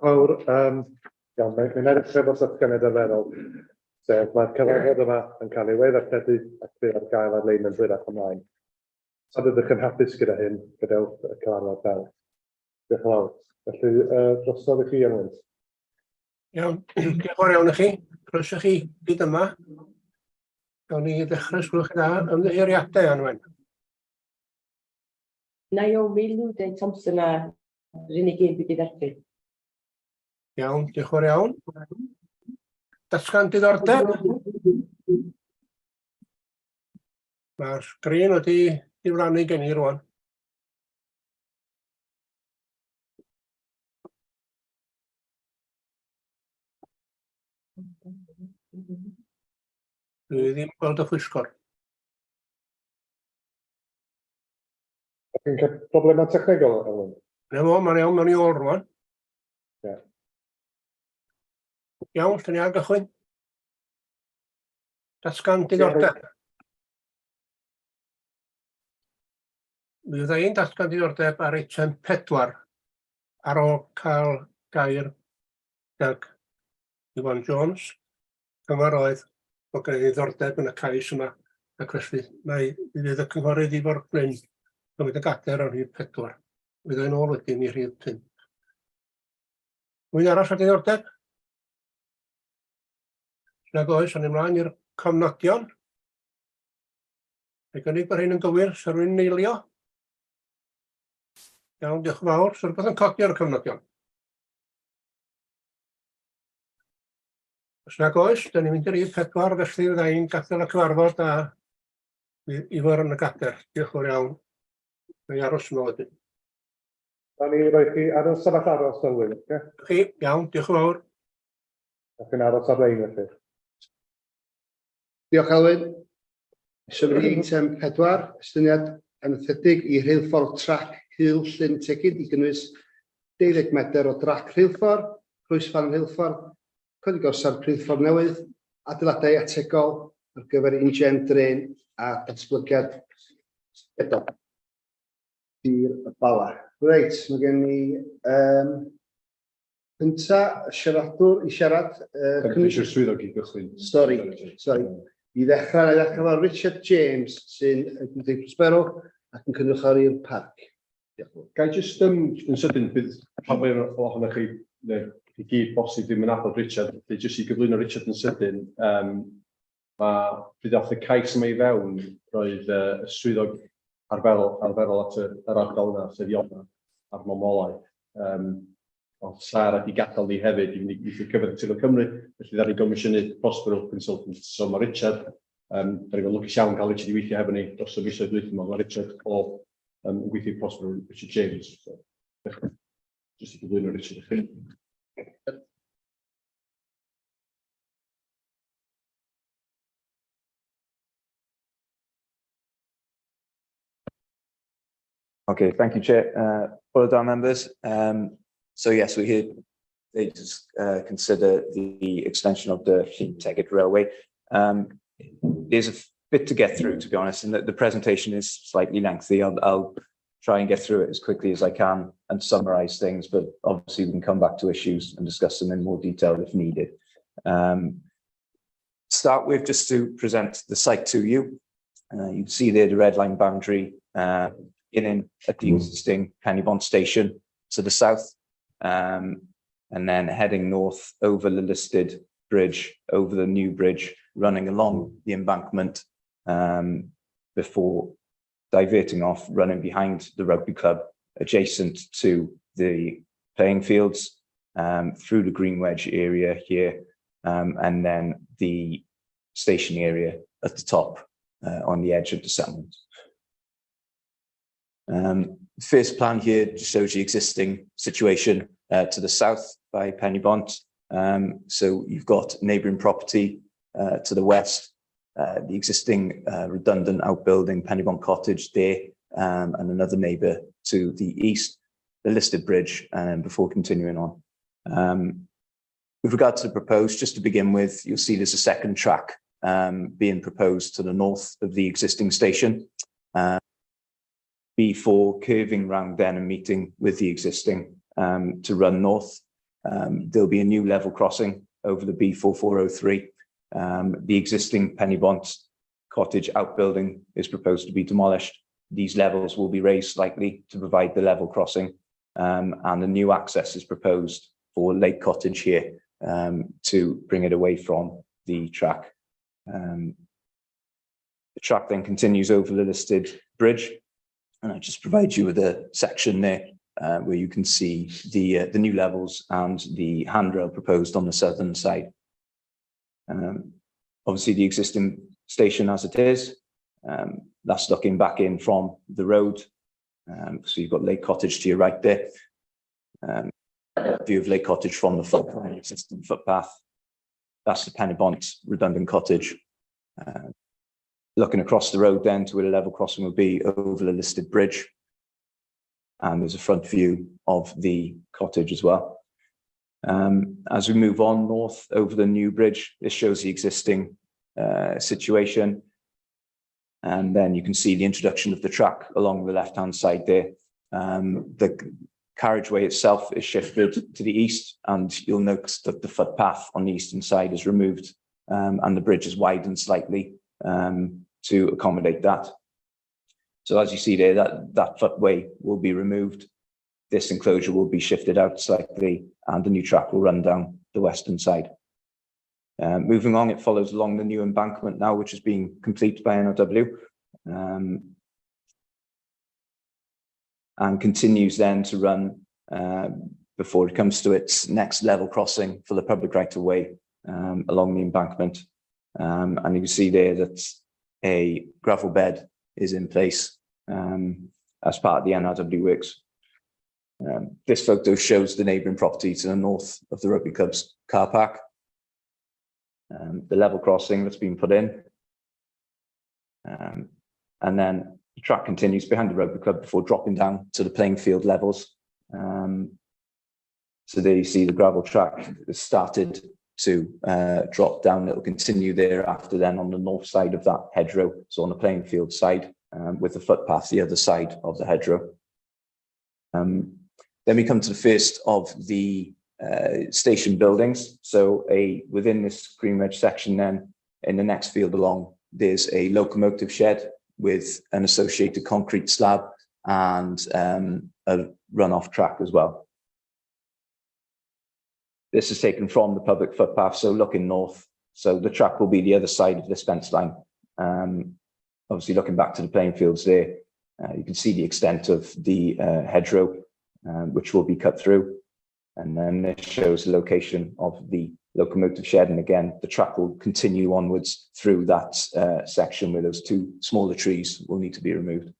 Fawr, um, iawn, mae'n mae'n edrych efo datganiad arferol, sef mae'r cyfarfod yma yn cael ei we-ddarlledu ac bydd ar gael ar-lein yn hwyrach ymlaen. Os nad ydych yn hapus gyda hyn, gadewch y cyfarfod fel. Diolch yn fawr. Felly, uh, drosodd i chi, Emlyn. Iawn, diolch yn fawr iawn i chi. Croeso chi gyd yma. Gawn ni ddechrau, os gwelwch yn dda, ymddiheuriadau, Anwen. Naomi Lude Thompson a yr unig un dwi wedi dderbyn. Iawn, diolch yn fawr iawn. Datgan diddordeb? Mae'r sgrin wedi diflannu gen i rwan. Dwi ddim yn gweld y pwyllgor. Ydych chi'n cael problemau technegol, Elwyn? Na fo, mae'n iawn, mae'n i ôl rwan. Ie. Iawn, lle ni ar gychwyn? Datgan diddordeb. Mi fydda i'n datgan diddordeb ar eitem 4 ar ôl cael gair gydag Iwan Jones. Cyngor oedd bod gen i ddiddordeb yn y cais yma ac felly mae mi fydd y cynghorydd Ifor Glyn gymryd y gader ar rhif 4. Fydd o'n ôl wedyn i rhif 5. Rwy'n arall â diddordeb? Nag oes, awn ymlaen i'r cofnodion. Mae gynnig bod rhain yn gywir, sa rwy'n neilio? Iawn, diolch yn fawr. Sa rhywbeth yn codi ar y cofnodion? Os nag oes, da ni'n mynd i'r rhif pedwar, felly fydda i'n gadael y cyfarfod a Ifor yn y gader. Diolch yn fawr iawn. Na i aros yma wedyn. Da ni roi chi ar y sefyll aros, Elwyn, oce? Chi, iawn, diolch yn fawr. Da chi'n aros ar-lein felly. Diolch Elwyn. Symud i eitem 4, estyniad anethedig i rheilffordd trac cul Llyn Tegid i gynnwys 12 medr o drac rheilffordd, croesfan rheilffordd, codi gorsaf rheilffordd newydd, adeiladau ategol ar gyfer injan drên a datblygiad bedol. Sir y Bala. Reit, mae gen i um, Cynta, y siaradwr i siarad. Uh, Dwi'n eisiau'r swyddog i gychwyn. Sorry, sorry. I ddechrau, na i ddechrau efo Richard James, sy'n gweithio Prospero ac yn cynrychioli'r parc. Ga i jyst um, yn sydyn, bydd rhan fwyaf ohonoch chi, neu chi gyd bosib ddim yn nabod Richard, felly jyst i gyflwyno Richard yn sydyn, um, mae pryd ddaeth y cais yma i fewn, roedd uh, y swyddog arferol, arferol at y, yr ardal yna, sef Iona, ar Momolau. Um, ond Sara di gadael ni hefyd i fynd i gweithio cyfer Naturiol Cymru, felly ddaru ni gomisiynu Prospero Consultants. So mae Richard, um, da ni'n lwcus iawn cael Richard i weithio hefo ni dros y misoedd dwytha yma. Mae Richard o um, yn gweithio i Prospero Richard James. So, jyst i gyflwyno Richard i chi. Okay, thank you, Chair. Uh, all our members. Um, so yes, we're here today to uh, consider the extension of the Llyn Tegid Railway. Um, there's a bit to get through, to be honest, and the, the presentation is slightly lengthy. I'll, I'll try and get through it as quickly as I can and summarise things, but obviously we can come back to issues and discuss them in more detail if needed. Um, start with just to present the site to you. Uh, you can see there the red line boundary uh, in at the existing Penybont station to the south, um, and then heading north over the listed bridge, over the new bridge, running along the embankment um, before diverting off, running behind the rugby club, adjacent to the playing fields, um, through the green wedge area here, um, and then the station area at the top on the edge of the settlement. First plan here just shows the existing situation to the south by Penybont. So you've got neighbouring property to the west, the existing redundant outbuilding Penybont Cottage there, and another neighbour to the east, the listed bridge, and before continuing on. With regard to the proposed, just to begin with, you'll see there's a second track being proposed to the north of the existing station, before curving round then and meeting with the existing to run north. There'll be a new level crossing over the B4403. The existing Penybont Cottage outbuilding is proposed to be demolished. These levels will be raised slightly to provide the level crossing, and a new access is proposed for Lake Cottage here to bring it away from the track. The track then continues over the listed bridge, and I just provide you with a section there where you can see the new levels and the handrail proposed on the southern side. Obviously the existing station as it is, that's looking back in from the road. So you've got Lake Cottage to your right there. View of Lake Cottage from the footpath, existing footpath. That's the Penybont redundant cottage. Looking across the road then to where the level crossing will be over the listed bridge. And there's a front view of the cottage as well. As we move on north over the new bridge, this shows the existing situation. And then you can see the introduction of the track along the left-hand side there. The carriageway itself is shifted to the east, and you'll note that the footpath on the eastern side is removed, and the bridge is widened slightly to accommodate that. So as you see there, that footway will be removed. This enclosure will be shifted out slightly, and the new track will run down the western side. Moving on, it follows along the new embankment now, which is being completed by NRW, and continues then to run before it comes to its next level crossing for the public right of way along the embankment. And you can see there that a gravel bed is in place as part of the NRW works. This photo shows the neighbouring property to the north of the rugby club's car park. The level crossing that's been put in. And then the track continues behind the rugby club before dropping down to the playing field levels. So there you see the gravel track has started to drop down. It'll continue thereafter then on the north side of that hedgerow, so on the playing field side, with the footpath the other side of the hedgerow. Then we come to the first of the station buildings. So within this green wedge section then, in the next field along, there's a locomotive shed with an associated concrete slab and a runoff track as well. This is taken from the public footpath, so looking north. So the track will be the other side of this fence line. Obviously looking back to the playing fields there, you can see the extent of the hedgerow, which will be cut through. And then this shows the location of the locomotive shed. And again, the track will continue onwards through that section where those two smaller trees will need to be removed.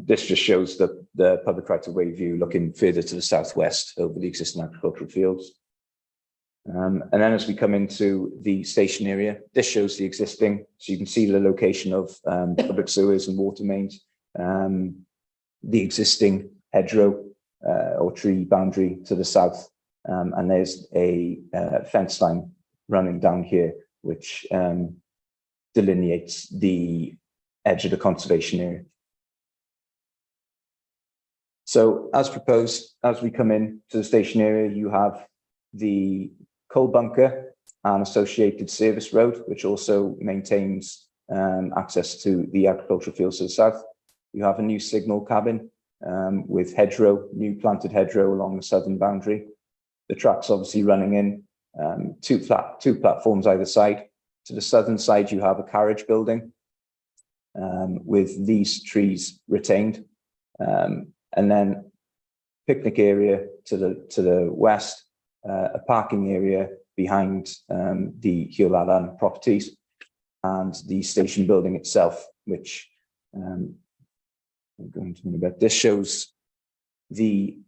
This just shows the public right of way view looking further to the southwest over the existing agricultural fields. And then as we come into the station area, this shows the existing, so you can see the location of public sewers and water mains, the existing hedgerow or tree boundary to the south, and there's a fence line running down here, which delineates the edge of the conservation area. So as proposed, as we come in to the station area, you have the coal bunker and associated service road, which also maintains access to the agricultural fields to the south. You have a new signal cabin with hedgerow, new planted hedgerow along the southern boundary. The track's obviously running in two platforms either side. To the southern side, you have a carriage building with these trees retained. And then picnic area to the west, a parking area behind the Heol Aran properties, and the station building itself, which I'm going to in a bit. This shows the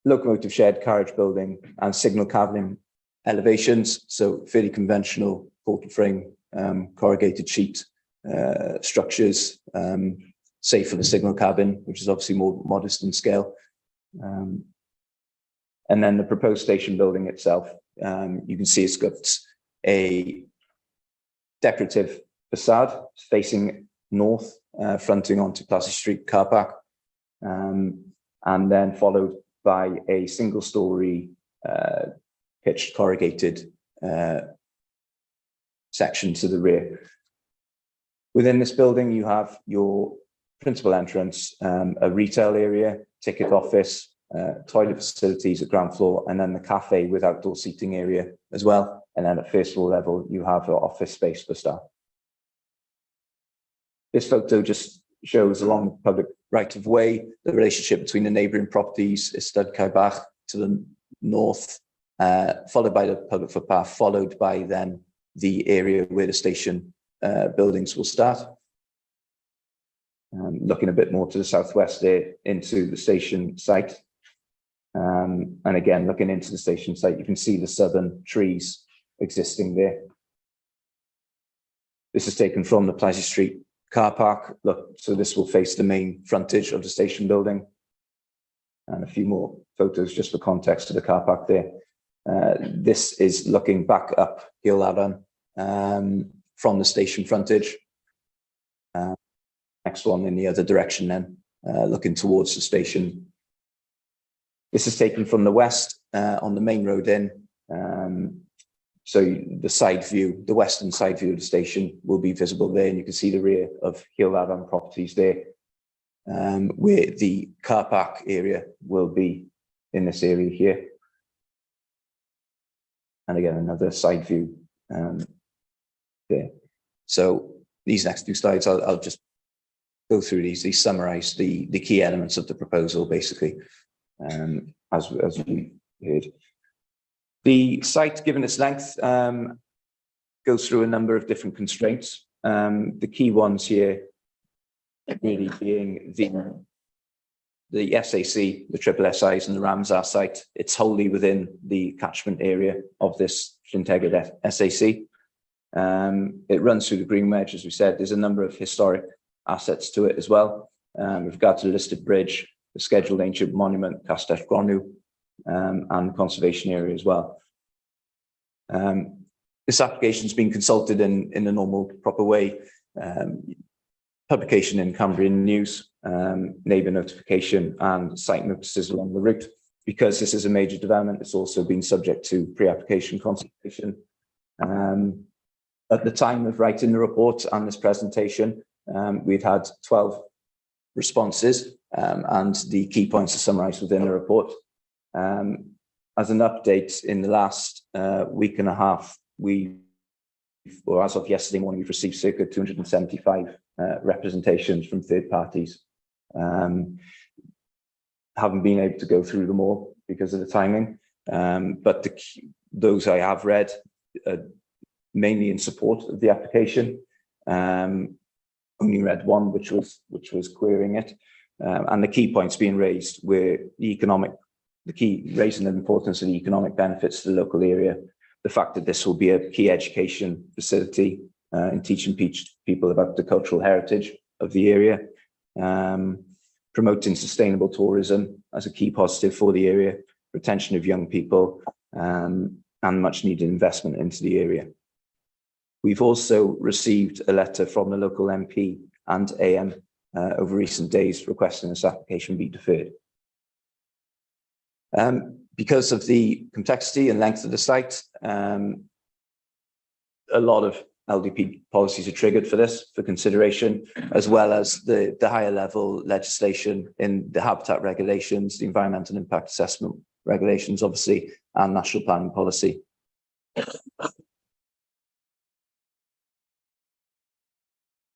locomotive shed, carriage building, and signal cabin elevations. So fairly conventional portal frame, corrugated sheet structures, save for the signal cabin, which is obviously more modest in scale. And then the proposed station building itself, you can see it's got a decorative facade facing north, fronting onto Plassey Street car park, and then followed by a single story pitched corrugated section to the rear. Within this building, you have your principal entrance, a retail area, ticket office, toilet facilities at ground floor, and then the cafe with outdoor seating area as well. And then at first floor level, you have your office space for staff. This photo just shows along the public right of way, the relationship between the neighbouring properties, Ystad Cae Bach to the north, followed by the public footpath, followed by then the area where the station buildings will start. Looking a bit more to the southwest there into the station site. And again, looking into the station site, you can see the southern trees existing there. This is taken from the Plassey Street car park. Look, so this will face the main frontage of the station building. And a few more photos just for context of the car park there. This is looking back up Heol Aran from the station frontage. Next one in the other direction then, looking towards the station. This is taken from the west on the main road in. So the side view, the western side view of the station will be visible there, and you can see the rear of Heol Aran properties there, where the car park area will be in this area here. And again, another side view there. So these next two slides, I'll just go through these. These summarize the key elements of the proposal, basically, as we heard. The site, given its length, goes through a number of different constraints. The key ones here really being the SAC, the triple SIs and the Ramsar site. It's wholly within the catchment area of this Llyn Tegid SAC. It runs through the Green Wedge, as we said. There's a number of historic assets to it as well. With regard to the listed bridge, the scheduled ancient monument, Castell Gronw, and conservation area as well. This application has been consulted in the normal proper way. Publication in Cambrian News, neighbour notification and site notices along the route. Because this is a major development, it's also been subject to pre-application consultation. At the time of writing the report and this presentation, we've had 12 responses, and the key points are summarised within the report. As an update, in the last week and a half, or as of yesterday morning, we've received circa 275 representations from third parties. Haven't been able to go through them all because of the timing, but those I have read are mainly in support of the application. Only read one, which was querying it, and the key points being raised were raising the importance of the economic benefits to the local area, the fact that this will be a key education facility in teaching people about the cultural heritage of the area, promoting sustainable tourism as a key positive for the area, retention of young people, and much needed investment into the area. We've also received a letter from the local MP and AM over recent days requesting this application be deferred. Because of the complexity and length of the site, a lot of LDP policies are triggered for this, for consideration, as well as the higher level legislation in the habitat regulations, the environmental impact assessment regulations, obviously, and national planning policy.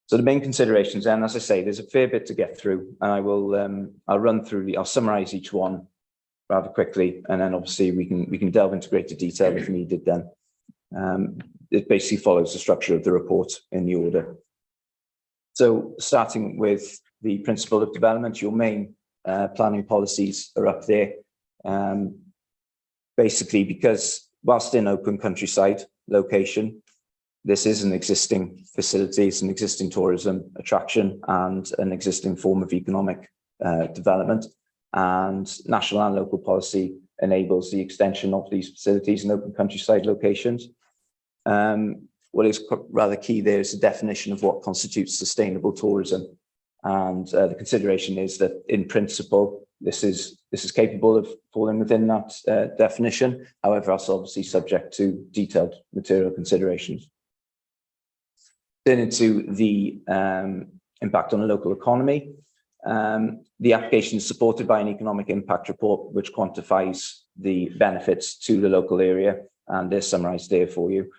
So the main considerations, and as I say, there's a fair bit to get through, and I will I'll run through I'll summarize each one rather quickly, and then obviously we can delve into greater detail if needed then. It basically follows the structure of the report in the order. So starting with the principle of development, your main planning policies are up there. Basically, because whilst in open countryside location, this is an existing facility, it's an existing tourism attraction and an existing form of economic development. And national and local policy enables the extension of these facilities in open countryside locations. What is rather key there is the definition of what constitutes sustainable tourism. And the consideration is that in principle, this is capable of falling within that definition. However, that's obviously subject to detailed material considerations. Then into the impact on the local economy. The application is supported by an economic impact report, which quantifies the benefits to the local area, and they're summarised there for you.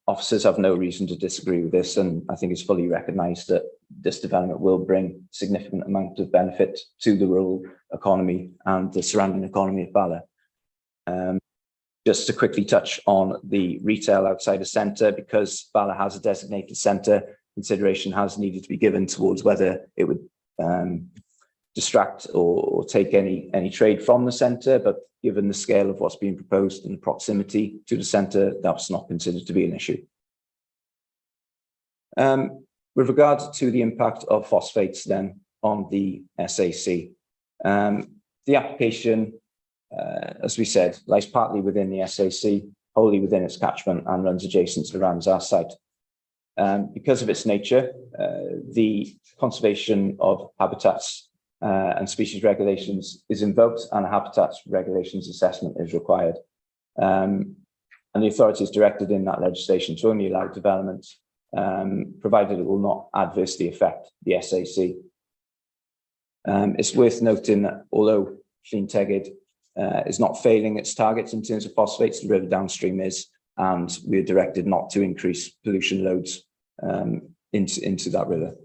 Officers have no reason to disagree with this, and I think it's fully recognised that this development will bring significant amount of benefit to the rural economy and the surrounding economy of Bala. Just to quickly touch on the retail outside the centre, because Bala has a designated centre, consideration has needed to be given towards whether it would distract or take any trade from the centre, but given the scale of what's being proposed and the proximity to the centre, that's not considered to be an issue. With regard to the impact of phosphates then on the SAC, the application, as we said, lies partly within the SAC, wholly within its catchment, and runs adjacent to the Ramsar site. Because of its nature, the conservation of habitats and species regulations is invoked, and a habitats regulations assessment is required. And the authority is directed in that legislation to only allow development, provided it will not adversely affect the SAC. It's worth noting that although Llyn Tegid is not failing its targets in terms of phosphates, the river downstream is, and we are directed not to increase pollution loads into that river.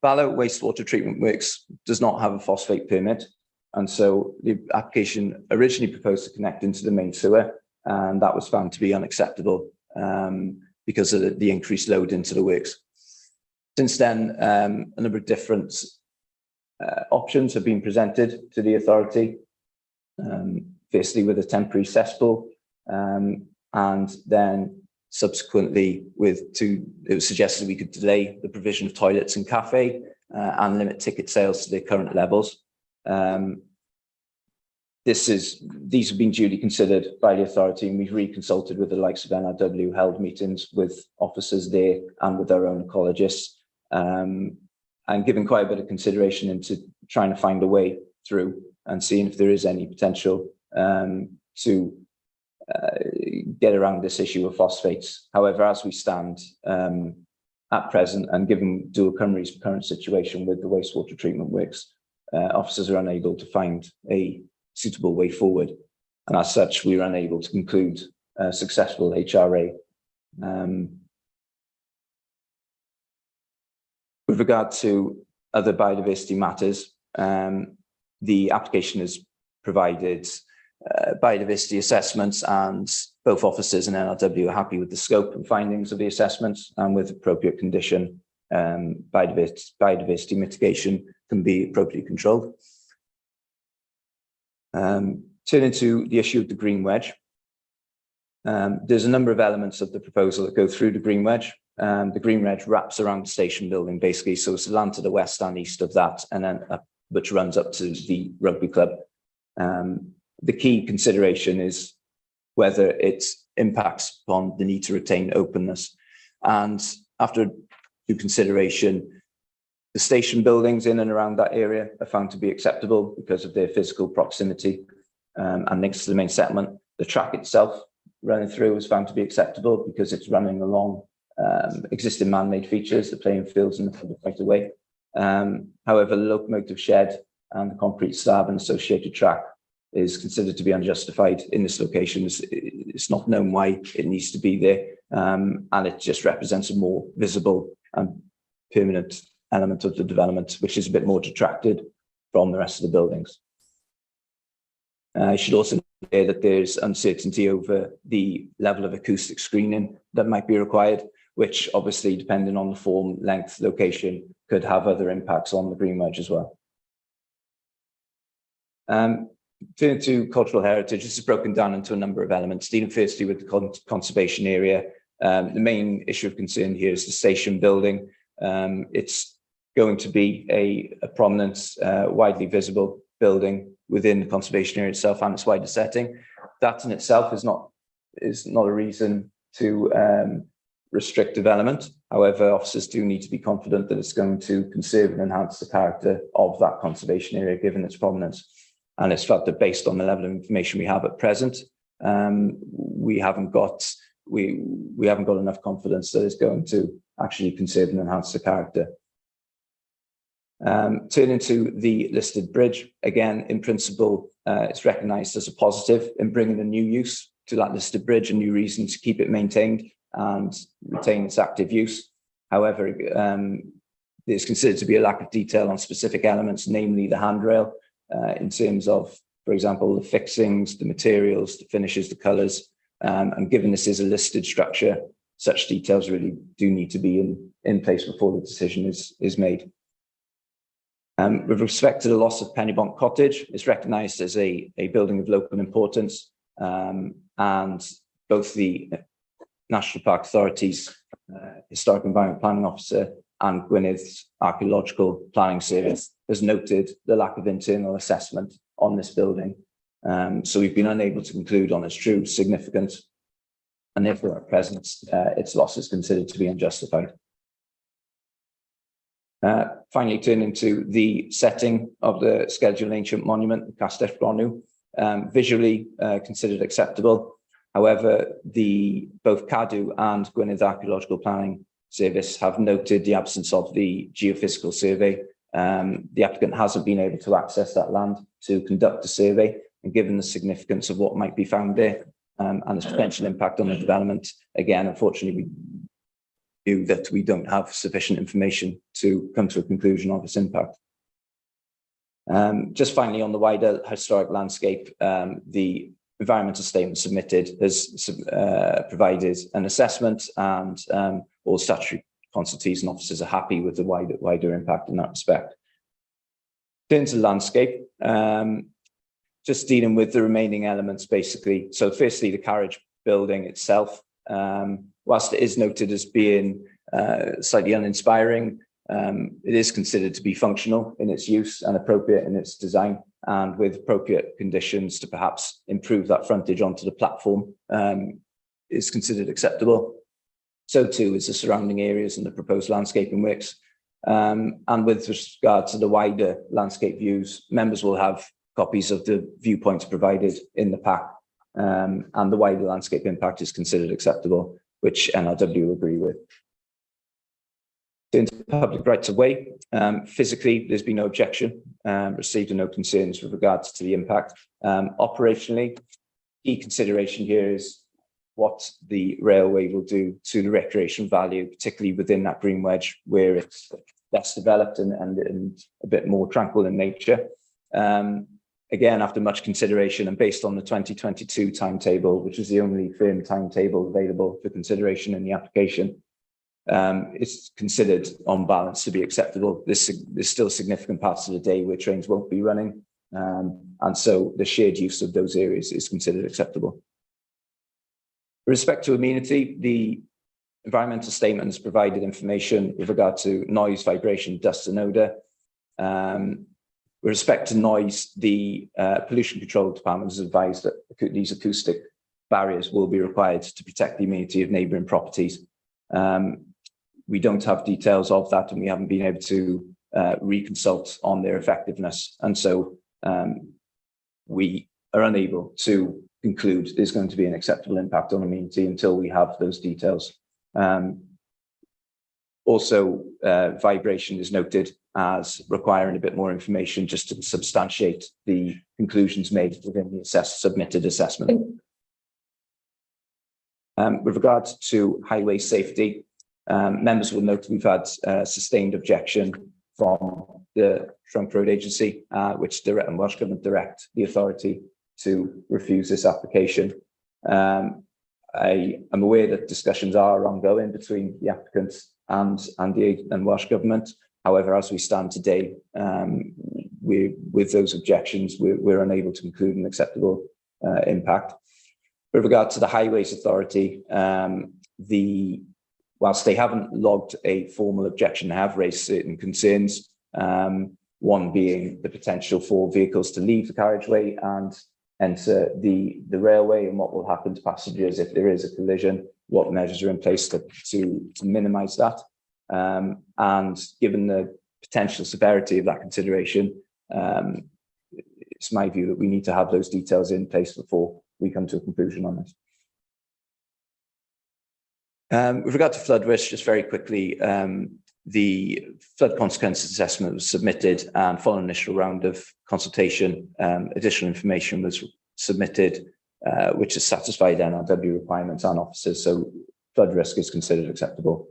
Bala Wastewater Treatment Works does not have a phosphate permit, and so the application originally proposed to connect into the main sewer, and that was found to be unacceptable because of the increased load into the works. Since then, a number of different options have been presented to the authority, firstly with a temporary cesspool, and then subsequently it was suggested we could delay the provision of toilets and cafe and limit ticket sales to their current levels. These have been duly considered by the authority, and we've reconsulted with the likes of NRW, held meetings with officers there and with our own ecologists, and given quite a bit of consideration into trying to find a way through and seeing if there is any potential to get around this issue of phosphates. However, as we stand at present, and given Dŵr Cymru's current situation with the wastewater treatment works, officers are unable to find a suitable way forward. And as such, we were unable to conclude a successful HRA. With regard to other biodiversity matters, the application has provided biodiversity assessments, and both officers and NRW are happy with the scope and findings of the assessments, and with appropriate condition, biodiversity mitigation can be appropriately controlled. Turning to the issue of the green wedge, there's a number of elements of the proposal that go through the green wedge. The green wedge wraps around the station building basically, so it's land to the west and east of that, and then up, which runs up to the rugby club. The key consideration is whether it impacts upon the need to retain openness. And after due consideration, the station buildings in and around that area are found to be acceptable because of their physical proximity and links to the main settlement. The track itself running through was found to be acceptable because it's running along existing man-made features, the playing fields and the public right of way. However, the locomotive shed and the concrete slab and associated track is considered to be unjustified in this location. It's not known why it needs to be there, and it just represents a more visible and permanent element of the development, which is a bit more detracted from the rest of the buildings. I should also there that there's uncertainty over the level of acoustic screening that might be required, which obviously, depending on the form, length, location, could have other impacts on the green wedge as well. Turning to cultural heritage, this is broken down into a number of elements, dealing firstly with the conservation area. The main issue of concern here is the station building. It's going to be a prominent, widely visible building within the conservation area itself and its wider setting. That in itself is not a reason to restrict development. However, officers do need to be confident that it's going to conserve and enhance the character of that conservation area, given its prominence. And it's felt that based on the level of information we have at present, we haven't got enough confidence that it's going to actually conserve and enhance the character. Turning to the listed bridge, again, in principle, it's recognised as a positive in bringing a new use to that listed bridge, a new reason to keep it maintained and retain its active use. However, there's considered to be a lack of detail on specific elements, namely the handrail, in terms of, for example, the fixings, the materials, the finishes, the colours. And given this is a listed structure, such details really do need to be in place before the decision is made. With respect to the loss of Penybont Cottage, it's recognised as a building of local importance, and both the National Park Authority's Historic Environment Planning Officer and Gwynedd's Archaeological Planning Service has noted the lack of internal assessment on this building. So we've been unable to conclude on its true significance, and therefore at present, its loss is considered to be unjustified. Finally, turning to the setting of the scheduled ancient monument, the Castell Gronw, visually considered acceptable. However, both Cadw and Gwynedd Archaeological Planning Service have noted the absence of the geophysical survey. The applicant hasn't been able to access that land to conduct a survey, and given the significance of what might be found there, and its potential impact on the development, again, unfortunately, we view that we don't have sufficient information to come to a conclusion of its impact. Just finally, on the wider historic landscape, the environmental statement submitted has provided an assessment, and all statutory consultees and officers are happy with the wider impact in that respect. Turning to the landscape, just dealing with the remaining elements basically. So firstly, the carriage building itself, whilst it is noted as being slightly uninspiring, it is considered to be functional in its use and appropriate in its design, and with appropriate conditions to perhaps improve that frontage onto the platform, is considered acceptable. So too is the surrounding areas and the proposed landscaping works. And with regard to the wider landscape views, members will have copies of the viewpoints provided in the pack, and the wider landscape impact is considered acceptable, which NRW agree with. In public rights of way, physically, there's been no objection received and no concerns with regards to the impact. Operationally, key consideration here is what the railway will do to the recreation value, particularly within that green wedge where it's less developed and a bit more tranquil in nature. Again, after much consideration and based on the 2022 timetable, which is the only firm timetable available for consideration in the application, it's considered on balance to be acceptable. There's still significant parts of the day where trains won't be running, and so the shared use of those areas is considered acceptable. With respect to amenity, the environmental statement has provided information with regard to noise, vibration, dust and odour. With respect to noise, the Pollution Control Department has advised that these acoustic barriers will be required to protect the amenity of neighbouring properties. We don't have details of that, and we haven't been able to reconsult on their effectiveness. And so we are unable to conclude there's going to be an acceptable impact on amenity until we have those details. Also, vibration is noted as requiring a bit more information just to substantiate the conclusions made within the submitted assessment. With regards to highway safety, members will note we've had sustained objection from the Trunk Road Agency, which the Welsh Government direct the authority to refuse this application. I am aware that discussions are ongoing between the applicants and the Welsh Government. However, as we stand today, with those objections, we're unable to conclude an acceptable impact. With regard to the Highways Authority, whilst they haven't logged a formal objection, they have raised certain concerns, one being the potential for vehicles to leave the carriageway and enter the railway, and what will happen to passengers if there is a collision, what measures are in place to minimise that. And given the potential severity of that consideration, it's my view that we need to have those details in place before we come to a conclusion on this. With regard to flood risk, just very quickly, the flood consequences assessment was submitted, and following an initial round of consultation, additional information was submitted, which has satisfied NRW requirements and officers, so flood risk is considered acceptable.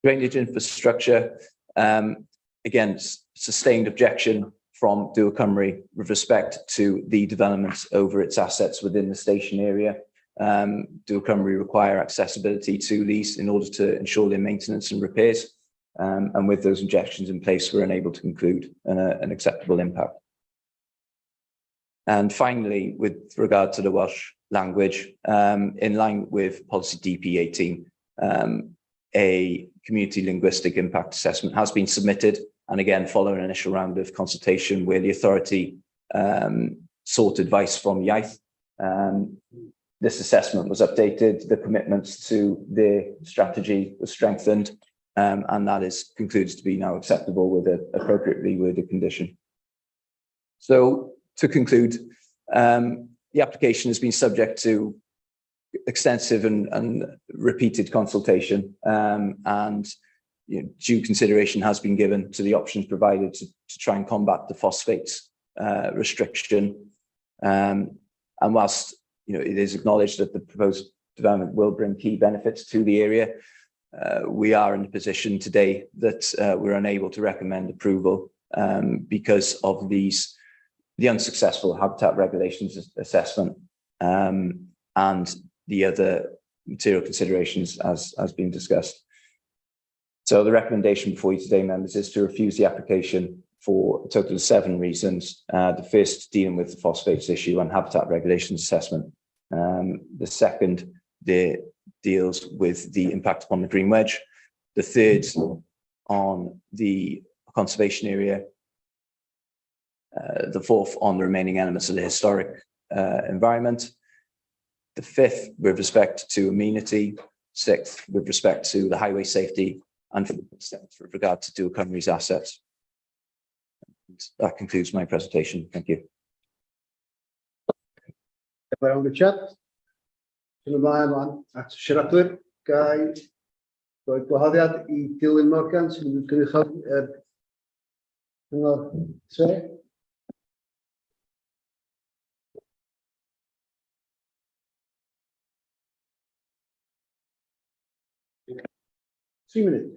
Drainage infrastructure, again, sustained objection from Dŵr Cymru with respect to the developments over its assets within the station area. Dŵr Cymru require accessibility to these in order to ensure their maintenance and repairs. And with those objections in place, we're unable to conclude an acceptable impact. And finally, with regard to the Welsh language, in line with policy DP18, a community linguistic impact assessment has been submitted. And again, following an initial round of consultation where the authority sought advice from Iaith, this assessment was updated, the commitments to the strategy was strengthened, and that is concluded to be now acceptable with an appropriately worded condition. So to conclude, the application has been subject to extensive and repeated consultation, and you know, due consideration has been given to the options provided to try and combat the phosphates restriction. And whilst you know, it is acknowledged that the proposed development will bring key benefits to the area, we are in a position today that we're unable to recommend approval because of the unsuccessful habitat regulations assessment and the other material considerations as been discussed. So the recommendation before you today, members, is to refuse the application for a total of 7 reasons. The first dealing with the phosphates issue and habitat regulations assessment. The second deals with the impact upon the green wedge. The third on the conservation area. The fourth on the remaining elements of the historic environment. The fifth with respect to amenity. Sixth with respect to the highway safety, and seventh with regard to Dŵr Cymru's assets. That concludes my presentation. Thank you. Diolch yn fawr, Richard. Symud ymlaen wan at siaradwyr. Ga i roi gwahoddiad i Dilwyn Morgan sy'n gynrychioli yr Cyngor Tre. Tri munud.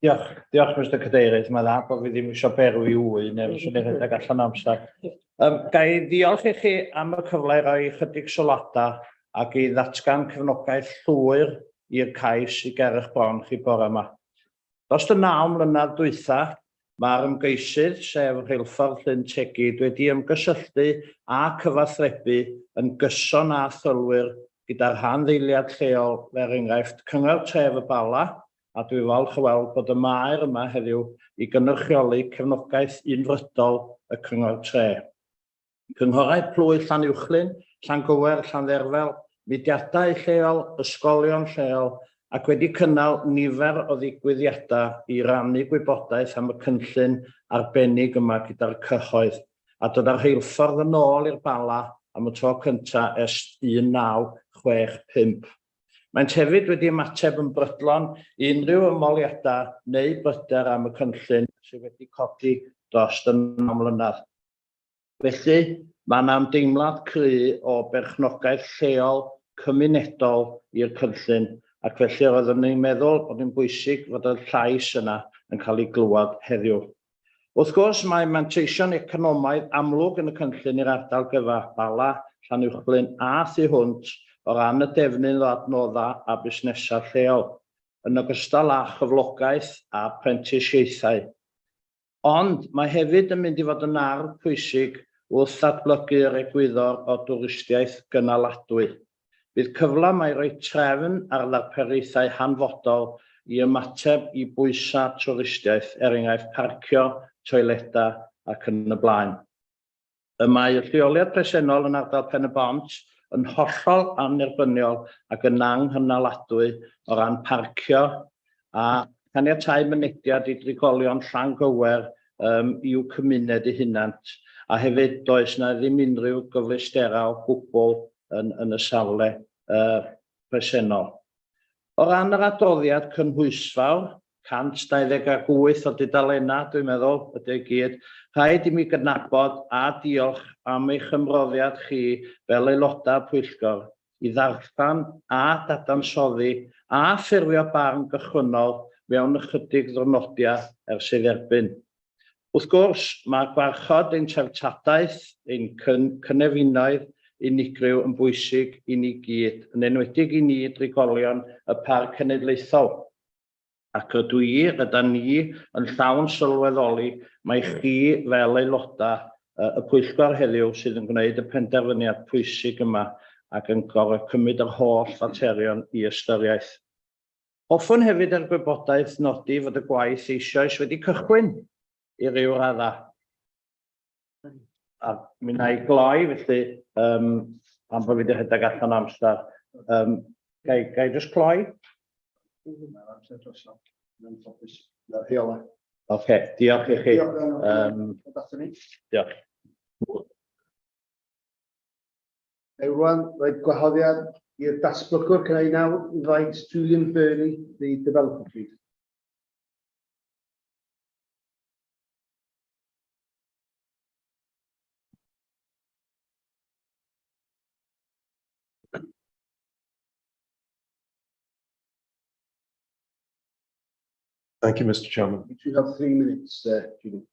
Diolch, diolch Mr Cadeirydd. Mae'n dda bod fi ddim eisiau berwi wy neu fyswn i'n rhedeg allan o amser. Ga i ddiolch i chi am y cyfle i roi ychydig sylwadau ac i ddatgan cefnogaeth llwyr i'r cais i ger eich bron chi bore yma. Dros y 9 mlynedd dwytha, mae'r ymgeisydd, sef Rheilffordd Llyn Tegid, wedi ymgysylltu a cyfathrebu yn gyson â thrylwyr gyda'r rhanddeiliad lleol, er enghraifft Cyngor Tref y Bala, a dwi falch o weld bod y maer yma heddiw i gynrychioli cefnogaeth unfrydol y Cyngor Tre. Cynghorau Plwy Llanuwchllyn, Llangywer, Llandderfel, mudiadau lleol, ysgolion lleol, ac wedi cynnal nifer o ddigwyddiadau i rannu gwybodaeth am y cynllun arbennig yma gyda'r cyhoedd, a dod â'r rheilffordd yn ôl i'r Bala am y tro cyntaf ers 1965. Maent hefyd wedi ymateb yn brydlon i unrhyw ymholiadau neu bryder am y cynllun sydd wedi codi dros y 9 mlynedd. Felly, mae yna ymdeimlad cry o berchnogaeth lleol cymunedol i'r cynllun, ac felly roeddwn i'n meddwl bod hi'n bwysig fod y llais yna yn cael ei glywed heddiw. Wrth gwrs, mae manteision economaidd amlwg yn y cynllun i'r ardal gyfa, Bala, Llanuwchllyn a thu hwnt o ran y defnydd o adnoddau a busnesau lleol, yn ogystal â chyflogaeth a phrentisiaethau. Ond mae hefyd yn mynd i fod yn arf pwysig wrth ddatblygu yr egwyddor o dwristiaeth gynaladwy. Bydd cyfle yma i roi trefn ar ddarpariaethau hanfodol i ymateb i bwysau twristiaeth, er enghraifft parcio, toiledau ac yn y blaen. Y mae y lleoliad presennol yn ardal Pen-y-bont yn hollol annerbyniol ac yn anghynaladwy o ran parcio a chaniatáu mynediad i drigolion Llangywer um, i'w cymuned eu hunant, a hefyd does na ddim unrhyw gyfleusterau o gwbl yn, yn y safle uh, presennol. O ran yr adroddiad cynhwysfawr, 128 o dudalennau, dwi'n meddwl, ydy i gyd, rhaid i mi gydnabod a diolch am eich ymroddiad chi fel aelodau pwyllgor i ddarllen a dadansoddi a ffurfio barn gychwynnol mewn ychydig ddwrnodiau ers ei dderbyn. Wrth gwrs, mae gwarchod ein treftadaeth, ein cynefinoedd unigryw yn bwysig i ni gyd, yn enwedig i ni drigolion y Parc Cenedlaethol. Ac rydw i, rydan ni, yn llawn sylweddoli mai chi fel aelodau y pwyllgor heddiw sydd yn gwneud y penderfyniad pwysig yma ac yn gorfod cymryd yr holl faterion i ystyriaeth. Hoffwn hefyd er gwybodaeth nodi fod y gwaith eisoes wedi cychwyn i ryw raddau. A mi wna i gloi felly, um, pan bod fi wedi rhedeg allan o amser. Um, ga, i, ga i just cloi? Mae'r amser drosodd. Mae'n ffodus. Na'r rheola. Oce, diolch i chi. Diolch. Diolch. Neu rwan, rhaid gwahoddiad i'r datblygwr. Can I now invite Julian Burney, the developer, please? Thank you, Mr. Chairman. You have 3 minutes, Julian.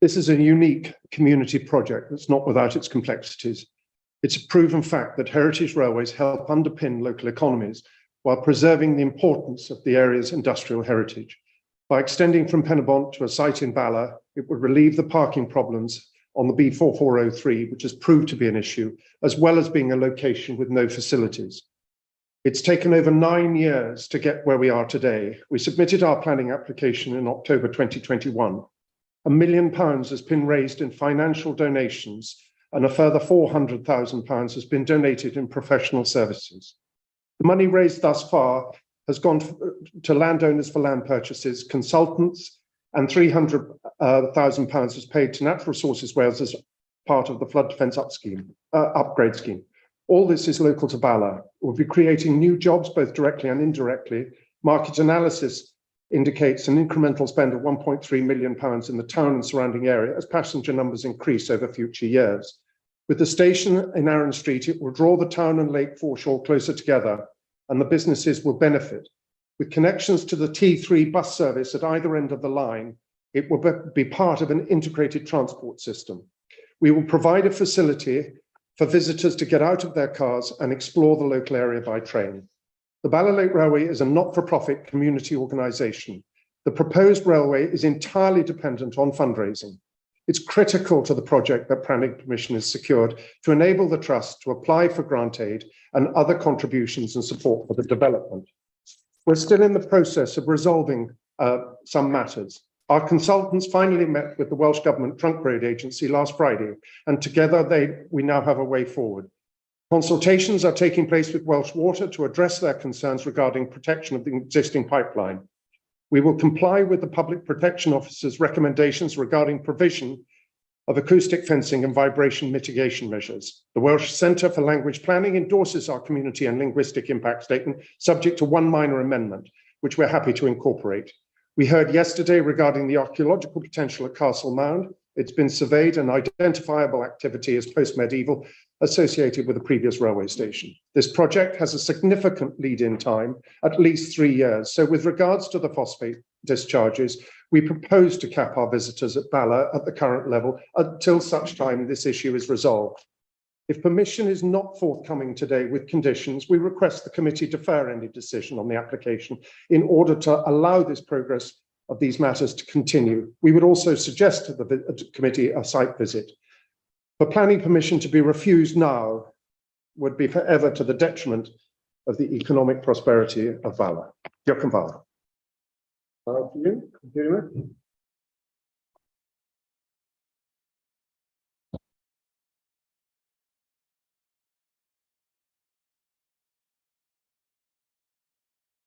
This is a unique community project that's not without its complexities. It's a proven fact that heritage railways help underpin local economies while preserving the importance of the area's industrial heritage. By extending from Penybont to a site in Bala, it would relieve the parking problems on the B4403, which has proved to be an issue, as well as being a location with no facilities. It's taken over 9 years to get where we are today. We submitted our planning application in October 2021. £1 million has been raised in financial donations, and a further £400,000 has been donated in professional services. The money raised thus far has gone to landowners for land purchases, consultants, and £300,000 was paid to Natural Resources Wales as part of the flood defence upgrade scheme. All this is local to Bala. We'll be creating new jobs, both directly and indirectly. Market analysis indicates an incremental spend of £1.3 million in the town and surrounding area as passenger numbers increase over future years. With the station in Arran Street, it will draw the town and lake foreshore closer together, and the businesses will benefit. With connections to the T3 bus service at either end of the line, it will be part of an integrated transport system. We will provide a facility for visitors to get out of their cars and explore the local area by train. The Bala Lake Railway is a not-for-profit community organisation. The proposed railway is entirely dependent on fundraising. It's critical to the project that planning permission is secured to enable the trust to apply for grant aid and other contributions and support for the development. We're still in the process of resolving some matters. Our consultants finally met with the Welsh Government Trunk Road Agency last Friday, and together we now have a way forward. Consultations are taking place with Welsh Water to address their concerns regarding protection of the existing pipeline. We will comply with the Public Protection Officer's recommendations regarding provision of acoustic fencing and vibration mitigation measures. The Welsh Centre for Language Planning endorses our community and linguistic impact statement, subject to one minor amendment, which we're happy to incorporate. We heard yesterday regarding the archaeological potential at Castle Mound. It's been surveyed and identifiable activity as post-medieval associated with the previous railway station. This project has a significant lead-in time, at least 3 years. So with regards to the phosphate discharges, we propose to cap our visitors at Bala at the current level until such time this issue is resolved. If permission is not forthcoming today with conditions, we request the committee defer any decision on the application in order to allow this progress of these matters to continue. We would also suggest to the committee a site visit. For planning permission to be refused now would be forever to the detriment of the economic prosperity of Bala. Diolch yn fawr. Thank you. Cadeirydd.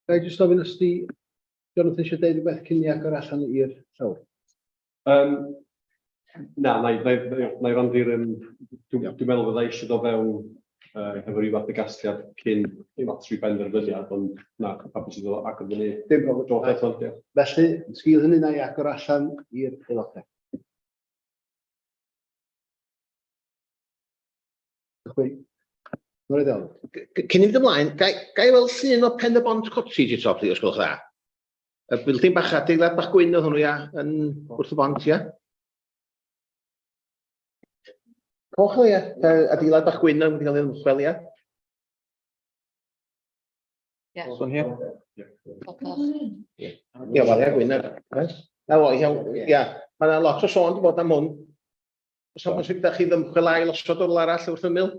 Ga i jyst ofyn os 'di Jonathan eisiau deud rhywbeth cyn i agor allan i'r llawr? Na, na i rannu'r, dwi'n meddwl fydda i eisiau dod fewn hefo ryw fath o gasgliad cyn matri benderfyniad, ond na, hapus i ddod agor fyny. Dim problem. Dros eto, diolch. Felly, yn sgil hynny, na i agor allan i'r aelodau. Cychwyn. Mor iawn. Cyn i fynd ymlaen, ga i weld llun o Pen y Bont Cottage eto, plis, os gwelwch dda? Y building bach, adeilad bach gwyn oedd hwnnw, ia, yn wrth y bont, ia? Coch o, ia, adeilad bach gwyn oedd wedi cael ei ymchwel, ia? Ie. This one here? Ia, wel, ia, gwyn ar. Na fo, iawn, ia. Mae yna lot o sôn 'di bod am hwn. Oes 'na bosib da chi ddymchwel ail osod o rywle arall wrth ymyl?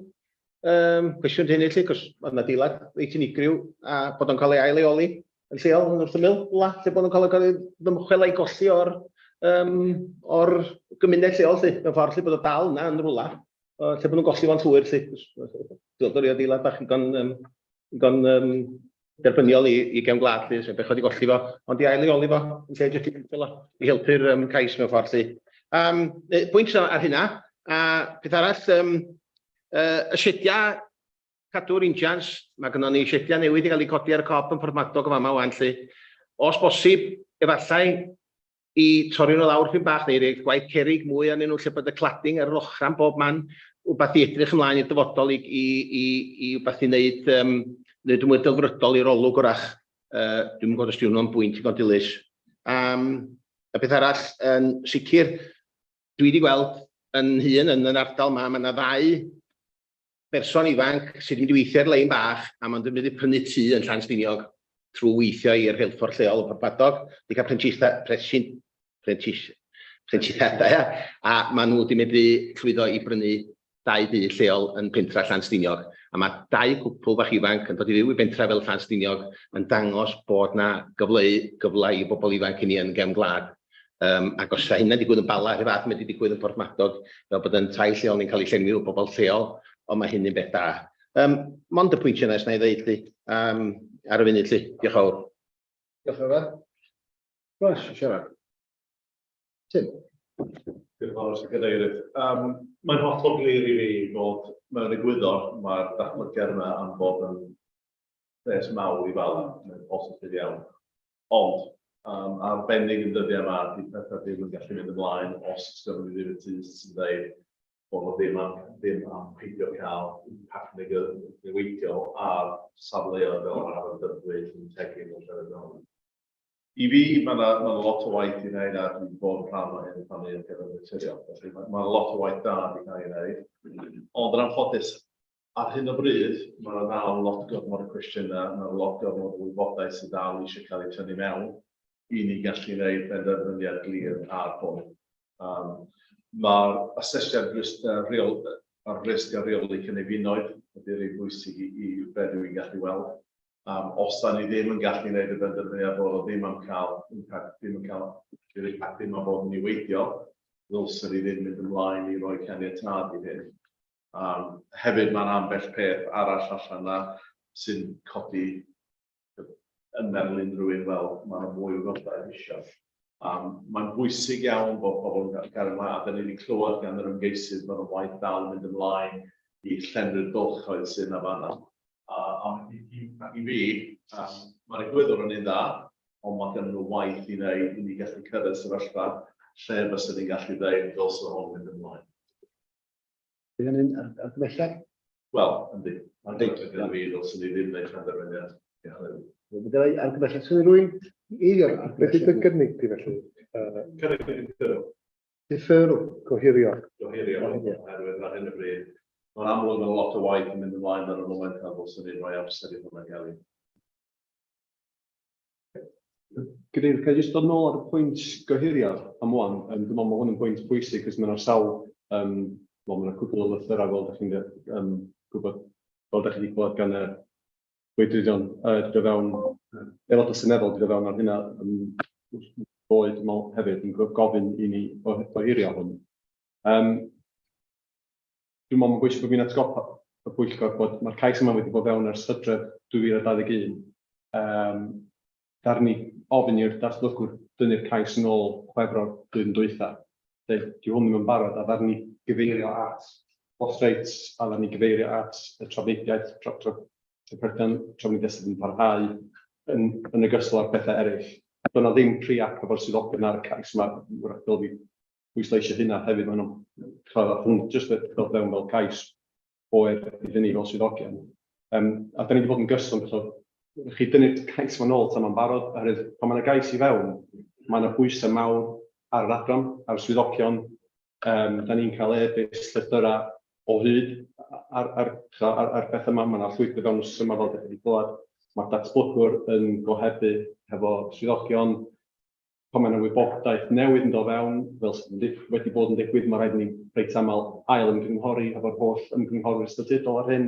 Cwestiwn 'di hynny 'lly, 'cos ma' 'na adeilad reit unigryw a bod o'n cael ei ail-leoli yn lleol yn wrth ymyl, rywle, lle bod nhw'n cael ei ddymchwel a'i golli o'r gymuned lleol 'lly, mewn ffordd 'lly, bod o dal yna yn rywle, lle bod nhw'n golli fo'n llwyr 'lly. Dwi'n meddwl adeilad bach ddigon derbyniol i gefn gwlad 'lly, so bechod i golli fo, ond i ail-leoli fo, yn lle jyst i ddymchwel o, i helpu'r cais mewn ffordd 'lly. Pwynt ar hynna, a peth arall, y sediau cadw'r injans, mae gynnon ni sediau newydd i gael eu codi ar y Cob yn Porthmadog yn fama wan 'lly. Os bosib, efallai i torri nhw lawr pyn bach neu roi gwaith cerrig mwy arnyn nhw lle bod y cladding ar yr ochrau yn bob man, wbath i edrych ymlaen i'r dyfodol i wbath i wneud yn mwy delfrydol i'r olwg wrach. Dwi'm yn gwybod os 'di hwnnw'n bwynt digon dilys. Y peth arall, yn sicr, dwi wedi gweld yn hun yn yr ardal yma, mae yna ddau berson ifanc sydd wedi mynd i weithio i'r lein bach a maen nhw'n mynd i prynu tŷ yn Llanstiniog trwy weithio i'r rheilffordd lleol yn Porthmadog, wedi cael prentisiaethau, ia, a maen nhw wedi medru llwyddo i brynu dau dŷ lleol yn pentra Llanstiniog. A mae dau gwpl bach ifanc yn dod i fyw i bentra fel Llanstiniog yn dangos bod na gyfle i bobl ifanc i ni yn gefn gwlad. Ac os yna hynna'n digwydd yn Bala, rhyw fath mae wedi digwydd yn Porthmadog, fel bod yn tai lleol ni'n cael ei llenwi o bobl lleol, ond mae hynny'n beth da. Mond y pwyntiau yna sy'n ei ddeud, lly, ar y funud, lly. Diolch yn fawr. Diolch yn fawr. Roes, siarad. Tim. Diolch yn fawr, Mr Cadeirydd. Mae'n hollol glir i fi fod mewn egwyddor mae'r datblygiad yma am fod yn lles mawr i Fala, mae'n positif iawn. Ond, arbennig yn dyddiau yma, di pethau ddim yn gallu mynd ymlaen os gynnon ni ddim y tŷ sy'n dweud bod nhw ddim am peidio cael impact niweidiol ar safleoedd fel yr Afon Dyfrdwy, Llyn Tegid a llefydd fel yna. I fi, mae yna ma lot o waith i wneud a dwi'n bod yn rhan o hyn pan ni'n gyda'r naturiol. Felly mae ma lot o waith da wedi cael ei wneud. Ond yn anffodus, ar hyn o bryd, mae yna dal lot gormod o cwestiynau, mae yna lot gormod o wybodaeth sydd dal eisiau cael ei tynnu mewn i ni gallu gwneud benderfyniad glir ar hwn. Mae'r asesiad risg, reol, ar risg a rheoli cynefinoedd ydy'r un bwysig i be dwi'n gallu weld. Os da ni ddim yn gallu gwneud y benderfyniad bod o ddim am cael impact, ddim yn cael yr impact ddim am fod yn niweidiol, ddylsen ni ddim mynd ymlaen i roi caniatâd i hyn. Hefyd mae'n ambell peth arall allan yna sy'n codi yn meddwl unrhyw un fel mae yna mwy o wybodaeth eisiau. Mae'n bwysig iawn bod pobl yn gallu cael ymlaen, a da ni wedi clywed gan yr ymgeisydd bod y waith dal yn mynd ymlaen i llenwi'r bylchoedd sydd yna fan'na. A i fi, mae'r egwyddor yn un dda, ond mae gen nhw waith i wneud i ni gallu cyrraedd sefyllfa. lle fysa ni'n gallu dweud dylse hwn mynd ymlaen. Bydd hynny'n argymhelliad? Wel, yndi. Yndi. Gyda fi, ddylswn ni ddim wneud penderfyniad. Bydd argymhelliad sy'n rhywun eilio'r Beth ydy argymhelliad? gynnig di felly? Cynnig deferral. Deferral. Gohirio. Gohirio, oherwydd ar hyn o bryd, mae'n amlwg mae lot o waith yn mynd ymlaen ar y moment a ddylswn ni rhoi amser i hwnna gael ei. Cadeirydd, can I just dod nôl ar y pwynt gohirio am wan? Dwi'n meddwl mae hwn yn pwynt pwysig, cos mae yna sawl, wel, mae yna cwpl o lythyrau fel ydych chi'n gwybod, fel ydych chi wedi clywed gan y gwleidyddion dod o fewn, aelodau seneddol dod o fewn ar hynna ddoe, dwi'n meddwl hefyd, yn gofyn i ni ohirio hwn. Dwi'n meddwl mae'n bwysig bod fi'n atgoffa y pwyllgor bod mae'r cais yma wedi bod fewn ers Hydref 2021. Ddaru ni ofyn i'r datblygwr dynnu'r cais yn ôl Chwefror blwyddyn dwytha. Deud, "Dyw hwn ddim yn barod," a ddaru ni gyfeirio at cost rates, a ddaru ni gyfeirio at y trafnidiaeth, trafferthion trafnidiaeth sydd yn parhau yn ogystal â'r pethau eraill. Doedd 'na ddim pre-app efo'r swyddogion ar y cais yma, wrach dylwn fi bwysleisio hynna hefyd, maen nhw'n hwn jyst wedi dod fewn fel cais oer iddyn ni fel swyddogion. A da ni wedi bod yn gyson, so, chi dynnu'r cais yma nôl tan mae'n barod, oherwydd pan mae yna gais i fewn, mae yna bwysau mawr ar yr adran, ar y swyddogion. Da ni'n cael e-byst, llythyrau o hyd ar beth yma, mae yna llwyth o fewn wsos yma fel ydych chi wedi clywed. Mae'r datblygwr yn gohebu hefo swyddogion. Pan mae yna wybodaeth newydd yn dod fewn, fel sydd wedi bod yn digwydd, mae rhaid i ni reit aml ail ymgynghori efo'r holl ymgynghorwyr statudol ar hyn.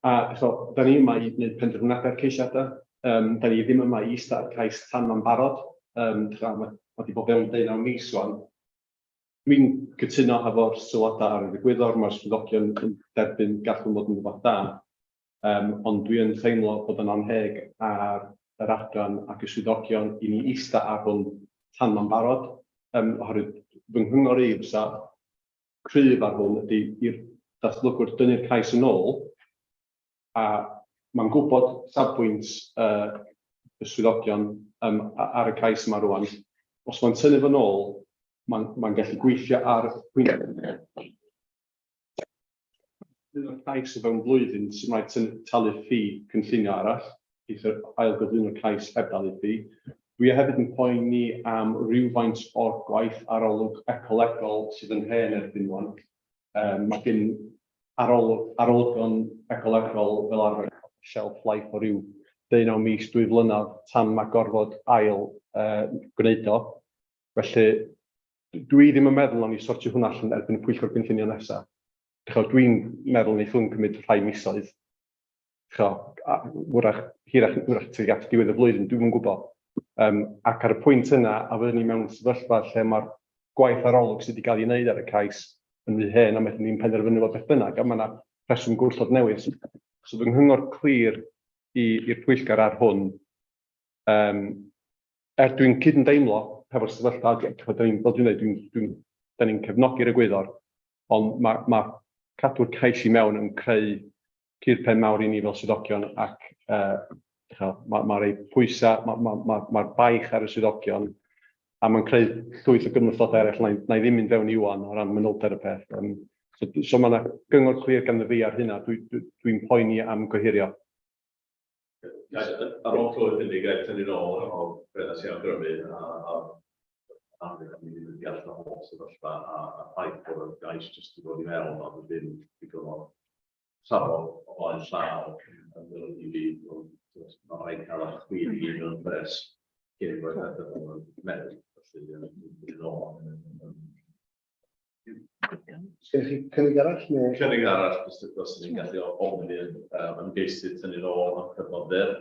A so, da ni yma i wneud penderfyniadau'r ceisiadau. Da ni ddim yma i eistedd ar cais tan mae'n barod. Mae wedi bod fewn 19 mis wan. Dwi'n cytuno hefo'r sylwadau ar yr egwyddor, mae'r swyddogion yn derbyn gallwn fod yn rhywbeth da. Ond dwi yn teimlo bod yn anheg ar yr adran ac y swyddogion i ni eistedd ar hwn tan mae'n barod. Oherwydd fy nghyngor i fysa cryf ar hwn ydy i'r datblygwr dynnu'r cais yn ôl, a mae'n gwybod safbwynt y swyddogion ar y cais yma rwan. Os mae'n tynnu fo nôl, mae'n gallu gweithio ar pwynt un o'r cais o fewn blwyddyn sy'n rhaid talu ffi cynllunio arall, geith yr ail gyflwyno'r cais heb dalu ffi. Dwi hefyd yn poeni am rywfaint o'r gwaith arolwg ecolegol sydd yn hen erbyn wan. Mae gen arolygon ecolegol fel arfer shelf life o ryw 19 mis, 2 flynedd tan mae gorfod ail gwneud o. Felly, dwi ddim yn meddwl nawn ni sortio hwnna allan erbyn y pwyllgor gynllunio nesaf. Dwi'n meddwl wneith hwn cymryd rhai misoedd. Ch'o, a wrach, hirach, wrach tuag at diwedd y flwyddyn, dwi'm yn gwybod. Ac ar y pwynt yna, a fyddwn ni mewn sefyllfa lle mae'r gwaith arolwg sydd wedi cael ei wneud ar y cais yn rhy hen a methu ni'n penderfynu fo beth bynnag, a mae yna rheswm gwrthod newydd. So fy nghyngor clir i'r pwyllgor ar hwn, er dwi'n cydymdeimlo hefo'r sefyllfa, fel dwi'n dweud, da ni'n cefnogi'r egwyddor, ond mae cadw'r cais i mewn yn creu cur pen mawr i ni fel swyddogion ac mae rhoi pwysau, mae'r ma baich ar y swyddogion a mae'n creu llwyth o gymhlethdodau eraill na i ddim mynd fewn i wan o ran manylder y peth. So mae yna gyngor clir ganddo fi ar hynna, dwi'n dwi, dwi poeni am gohirio. Ar ôl clywed hynny, gael tynnu nôl o beth nes i awgrymu a am ni ddim yn deall y holl sefyllfa a ffaith bod y gais jyst i ddod i mewn ond ddim digon o safon o flaen llaw yn golygu i fi bod mae'n rhaid cael y chwil i gyd mewn pres cyn bod pethau fel yn meddwl. Felly, mynd yn ôl. Sgen chi cynnig arall? Neu? Cynnig arall, jyst os ni'n gallu ofyn i'r ymgeisydd tynnu nôl am cyfnod fyr,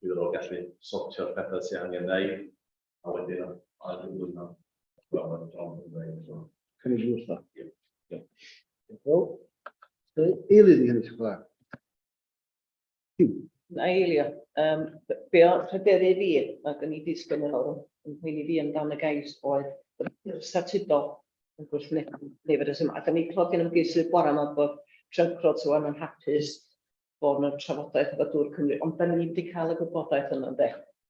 bydd nhw'n gallu sortio'r pethau sy'n angen wneud, a wedyn ail gyflwyno. Fel mae'n John yn dweud. So. Cynnig i wrtho. Ie. Wel, eilydd i hynny, sy'n dda. Na eilio. Be o pryderu fi, ac yn i disgyn yn ôl, yn poeni fi amdan y gais oedd yr statudol yn gwrthwynebu nifer y Ac yn ei clywed gen ymgeisydd bore yma bod Trunk Road ŵan yn hapus bod yna trafodaeth efo Dŵr Cymru, ond da ni wedi cael y gwybodaeth yna, ynde?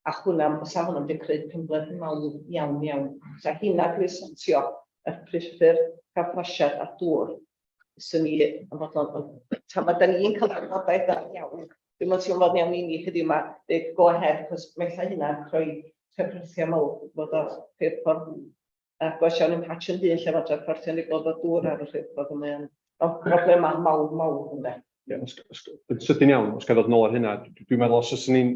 A hwnna, sa hwnna'n wedi creu cymhleth mawr iawn iawn. Sa hynna dwi'n sortio y priffyrdd, carthffosiaeth a dŵr. Swn i yn fodlon, ond tan ma' 'dan ni'n cael gwybodaeth dda iawn, dwi'm yn teimlo fod iawn i ni heddiw 'ma deud go ahead, achos mae ella hynna'n rhoi trafferthiau mawr fod o rheilffordd agos iawn i'm mhatch yn hun lle ma' trafferthion i gweld o dŵr ar y rheilffordd, ond mae o'n broblema mawr mawr ynde. Ie, yn sydyn iawn, os gael ddod nôl ar hynna, dwi'n meddwl os oes ni'n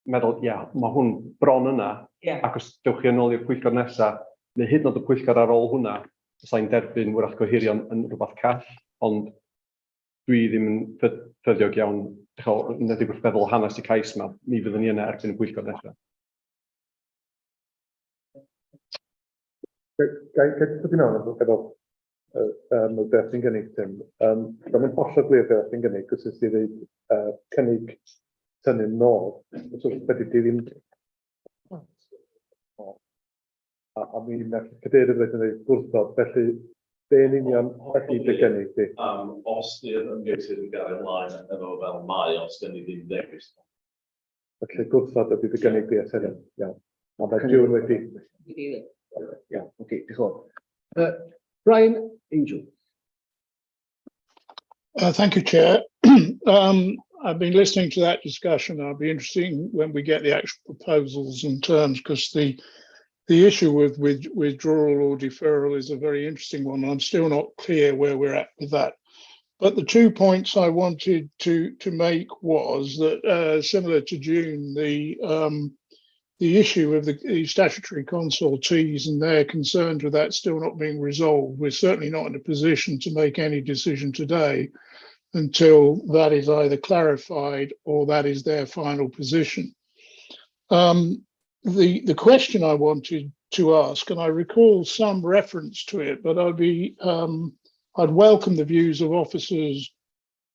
meddwl, ia, mae hwn bron yna, ac os dewch chi yn ôl i'r pwyllgor nesaf, neu hyd yn oed y pwyllgor ar ôl hwnna, os i'n derbyn wrach gohirion yn rhywbeth call, ond dwi ddim yn ffyddiog iawn, dych yn enwedig wrth feddwl hanes y cais yma, mi fyddwn ni yna erbyn y pwyllgor nesaf. Ga i dod i mewn efo beth ti'n gynnig, Tim? Dwi'n mynd hollol glir beth ti'n gynnig, cos nes i ddeud cynnig tynnu nôl. So, beth di ddim... A mi nath cadeirydd wedyn dweud gwrthod, felly be yn union ydy dy gynnig di? Os di'r ymgeisydd yn gario ymlaen efo fel mae, os gen i ddim dewis. Felly gwrthod ydy dy gynnig di at hynny. Iawn. A mae June wedi... Iawn, oce, diolch yn fawr. Brian Angel. Thank you, Chair. I've been listening to that discussion. I'll be interesting when we get the actual proposals and terms, because the issue with withdrawal or deferral is a very interesting one. I'm still not clear where we're at with that. But the 2 points I wanted to make was that, similar to June, the issue of the statutory consultees and their concerns with that still not being resolved. We're certainly not in a position to make any decision today until that is either clarified or that is their final position. The question I wanted to ask, and I recall some reference to it, but I'd welcome the views of officers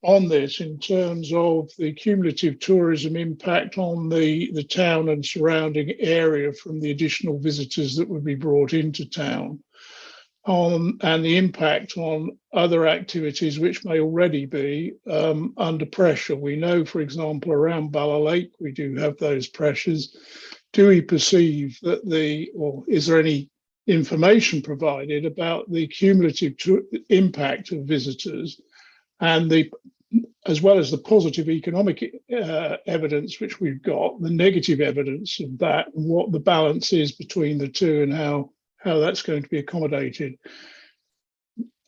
on this in terms of the cumulative tourism impact on the town and surrounding area from the additional visitors that would be brought into town, and the impact on other activities which may already be under pressure. We know, for example, around Bala Lake, we do have those pressures. Do we perceive that or is there any information provided about the cumulative impact of visitors and as well as the positive economic evidence which we've got, the negative evidence of that, and what the balance is between the two and how that's going to be accommodated?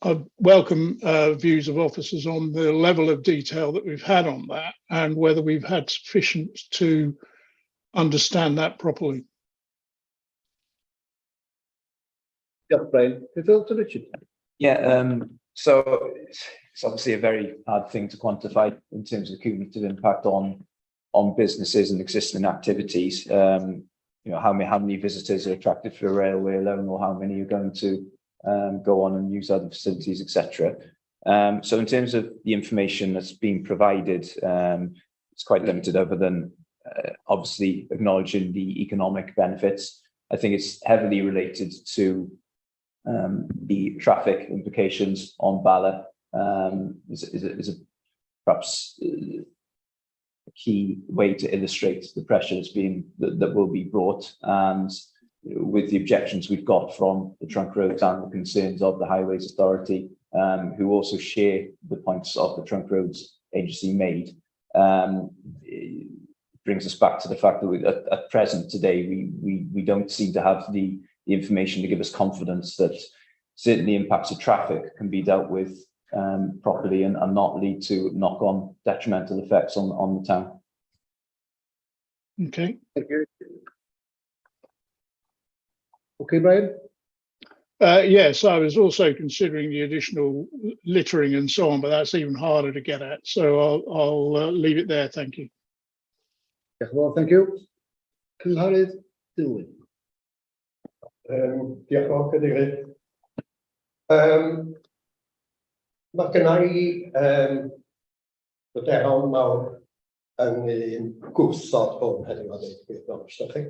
I welcome views of officers on the level of detail that we've had on that and whether we've had sufficient to understand that properly. Diolch, Brian. Beth to Richard? Yeah, so it's obviously a very hard thing to quantify in terms of cumulative impact on businesses and existing activities. You know, how many visitors are attracted for a railway alone, or how many are going to go on and use other facilities, etc. So in terms of the information that's been provided, it's quite limited, other than obviously acknowledging the economic benefits. I think it's heavily related to the traffic implications on Bala is a perhaps a key way to illustrate the pressure that's being that will be brought, and with the objections we've got from the trunk roads and the concerns of the Highways Authority, who also share the points of the trunk roads agency made, it brings us back to the fact that we, at present today, we don't seem to have the information to give us confidence that certainly impacts of traffic can be dealt with properly and not lead to knock-on detrimental effects on the town. Okay. Thank you. Okay, Brian? Yes, I was also considering the additional littering and so on, but that's even harder to get at. So I'll leave it there. Thank you. Diolch yn fawr, thank you. Cynghorydd Dilwyn. Diolch yn fawr, Cadeirydd. Mae gynna i bryderon mawr ynglyn gwrthod hwn heddiw a dweud gwir, os ydych chi.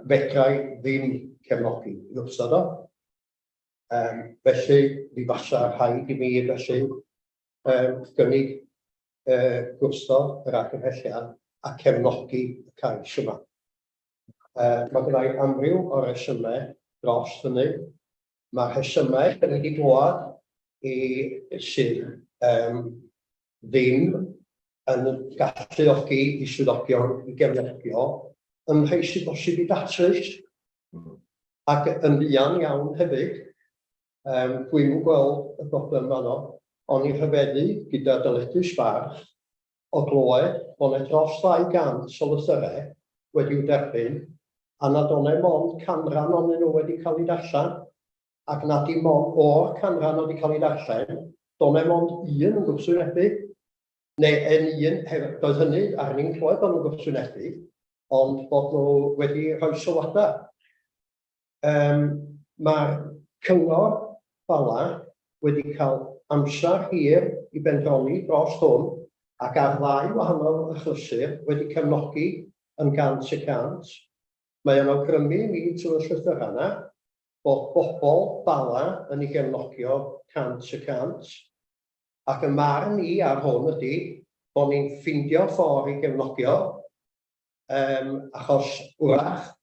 Fedra i ddim cefnogi i wrthod o. Felly, mi fasa rhaid i mi felly gynnig gwrthod yr argymhelliad a cefnogi y cais yma. Mae gynna i amryw o resymau dros hynny. Mae'r rhesymau da ni wedi glywed i sydd um, ddim yn galluogi i swyddogion i gefnogi o yn rhai sydd bosib i datrys ac yn fuan iawn hefyd. Um, dwi'm yn gweld y broblem fanno, ond i rhyfeddu gyda dyledus barch o glywed bod 'na dros 200 o lythyrau wedi'w derbyn a nad o'na mond canran ohonyn nhw wedi cael eu darllen, ac nad dim ond o'r canran oedd wedi cael ei darllen, do'na mond un yn gwrthwynebu, neu yn un, doedd hynny, ar ni'n clywed bod nhw'n gwrthwynebu, ond bod nhw wedi rhoi sylwadau. Um, Mae'r cyngor Bala wedi cael amser hir i bendroni dros hwn ac ar ddau wahanol achlysur wedi cefnogi yn 100%. Mae o'n awgrymu i mi trwy'r llythyrau yna bod bobl Bala yn ei gefnogi o 100%. Ac y marn i ar hwn ydy bod ni'n ffindio ffordd i gefnogi o, um, achos wrach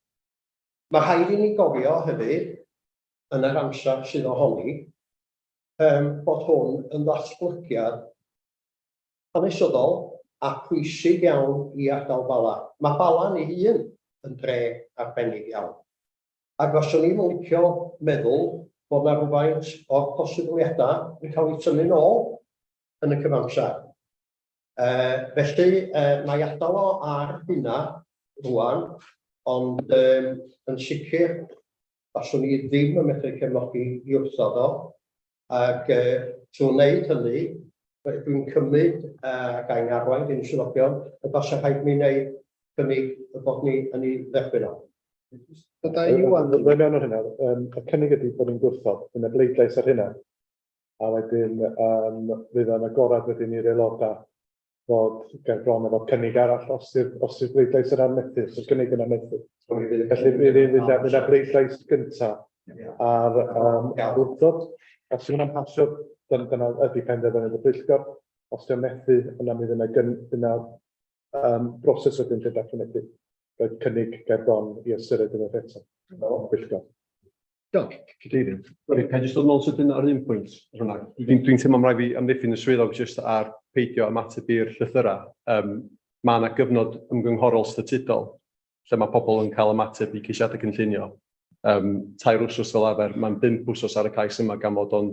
Mae rhaid i ni gofio hefyd, yn yr amser sydd ohoni, um, bod hwn yn ddatblygiad hanesyddol a pwysig iawn i ardal Bala. Mae Bala yn ei hun yn dre arbennig iawn. Ac faswn i'n licio meddwl bod yna rhywfaint o'r posibiliadau yn cael eu tynnu'n ôl yn y cyfamser. Felly, na i adael o ar hynna rŵan, ond um, yn sicr, faswn i ddim yn medru cefnogi i wrthod o, ac trwy wneud hynny, dwi'n cymryd, ac ai'n arwain gen swyddogion, y basa rhaid mi wneud cynnig y bod ni yn ei dderbyn o. Byddai Iwan... Ddoi mewn ar hynna, um, y cynnig ydy bod ni'n gwrthod, yna bleidlais ar hynna. A wedyn um, fydd o'n agorad wedyn i'r aelodau fod ger bron efo cynnig arall os yw'r os yw'r bleidlais yna'n methu, os yw'r cynnig yna'n methu. Felly fydd fydd yna bleidlais gyntaf ar um, wrthod. Os yw'n pasio, dyna, dyna ydy penderfyniad y pwyllgor. Os yw'n methu, yna mi fydd yna, gyn, yna um, broses wedyn lle dach chi'n medru rhoi cynnig ger bron i ystyried unwaith eto. Pwyllgor. Diolch, Cadeirydd. Sori, can I just dod nôl sydyn ar un pwynt ar hwnna? Dwi'n dwi teimlo rhaid fi amddiffyn y swyddog jyst ar peidio ymateb i'r llythyrau. Um, mae yna gyfnod ymgynghorol statudol lle mae pobl yn cael ymateb i ceisiadau cynllunio. Um, tair wsos fel arfer, mae'n bump wsos ar y cais yma gan fod o'n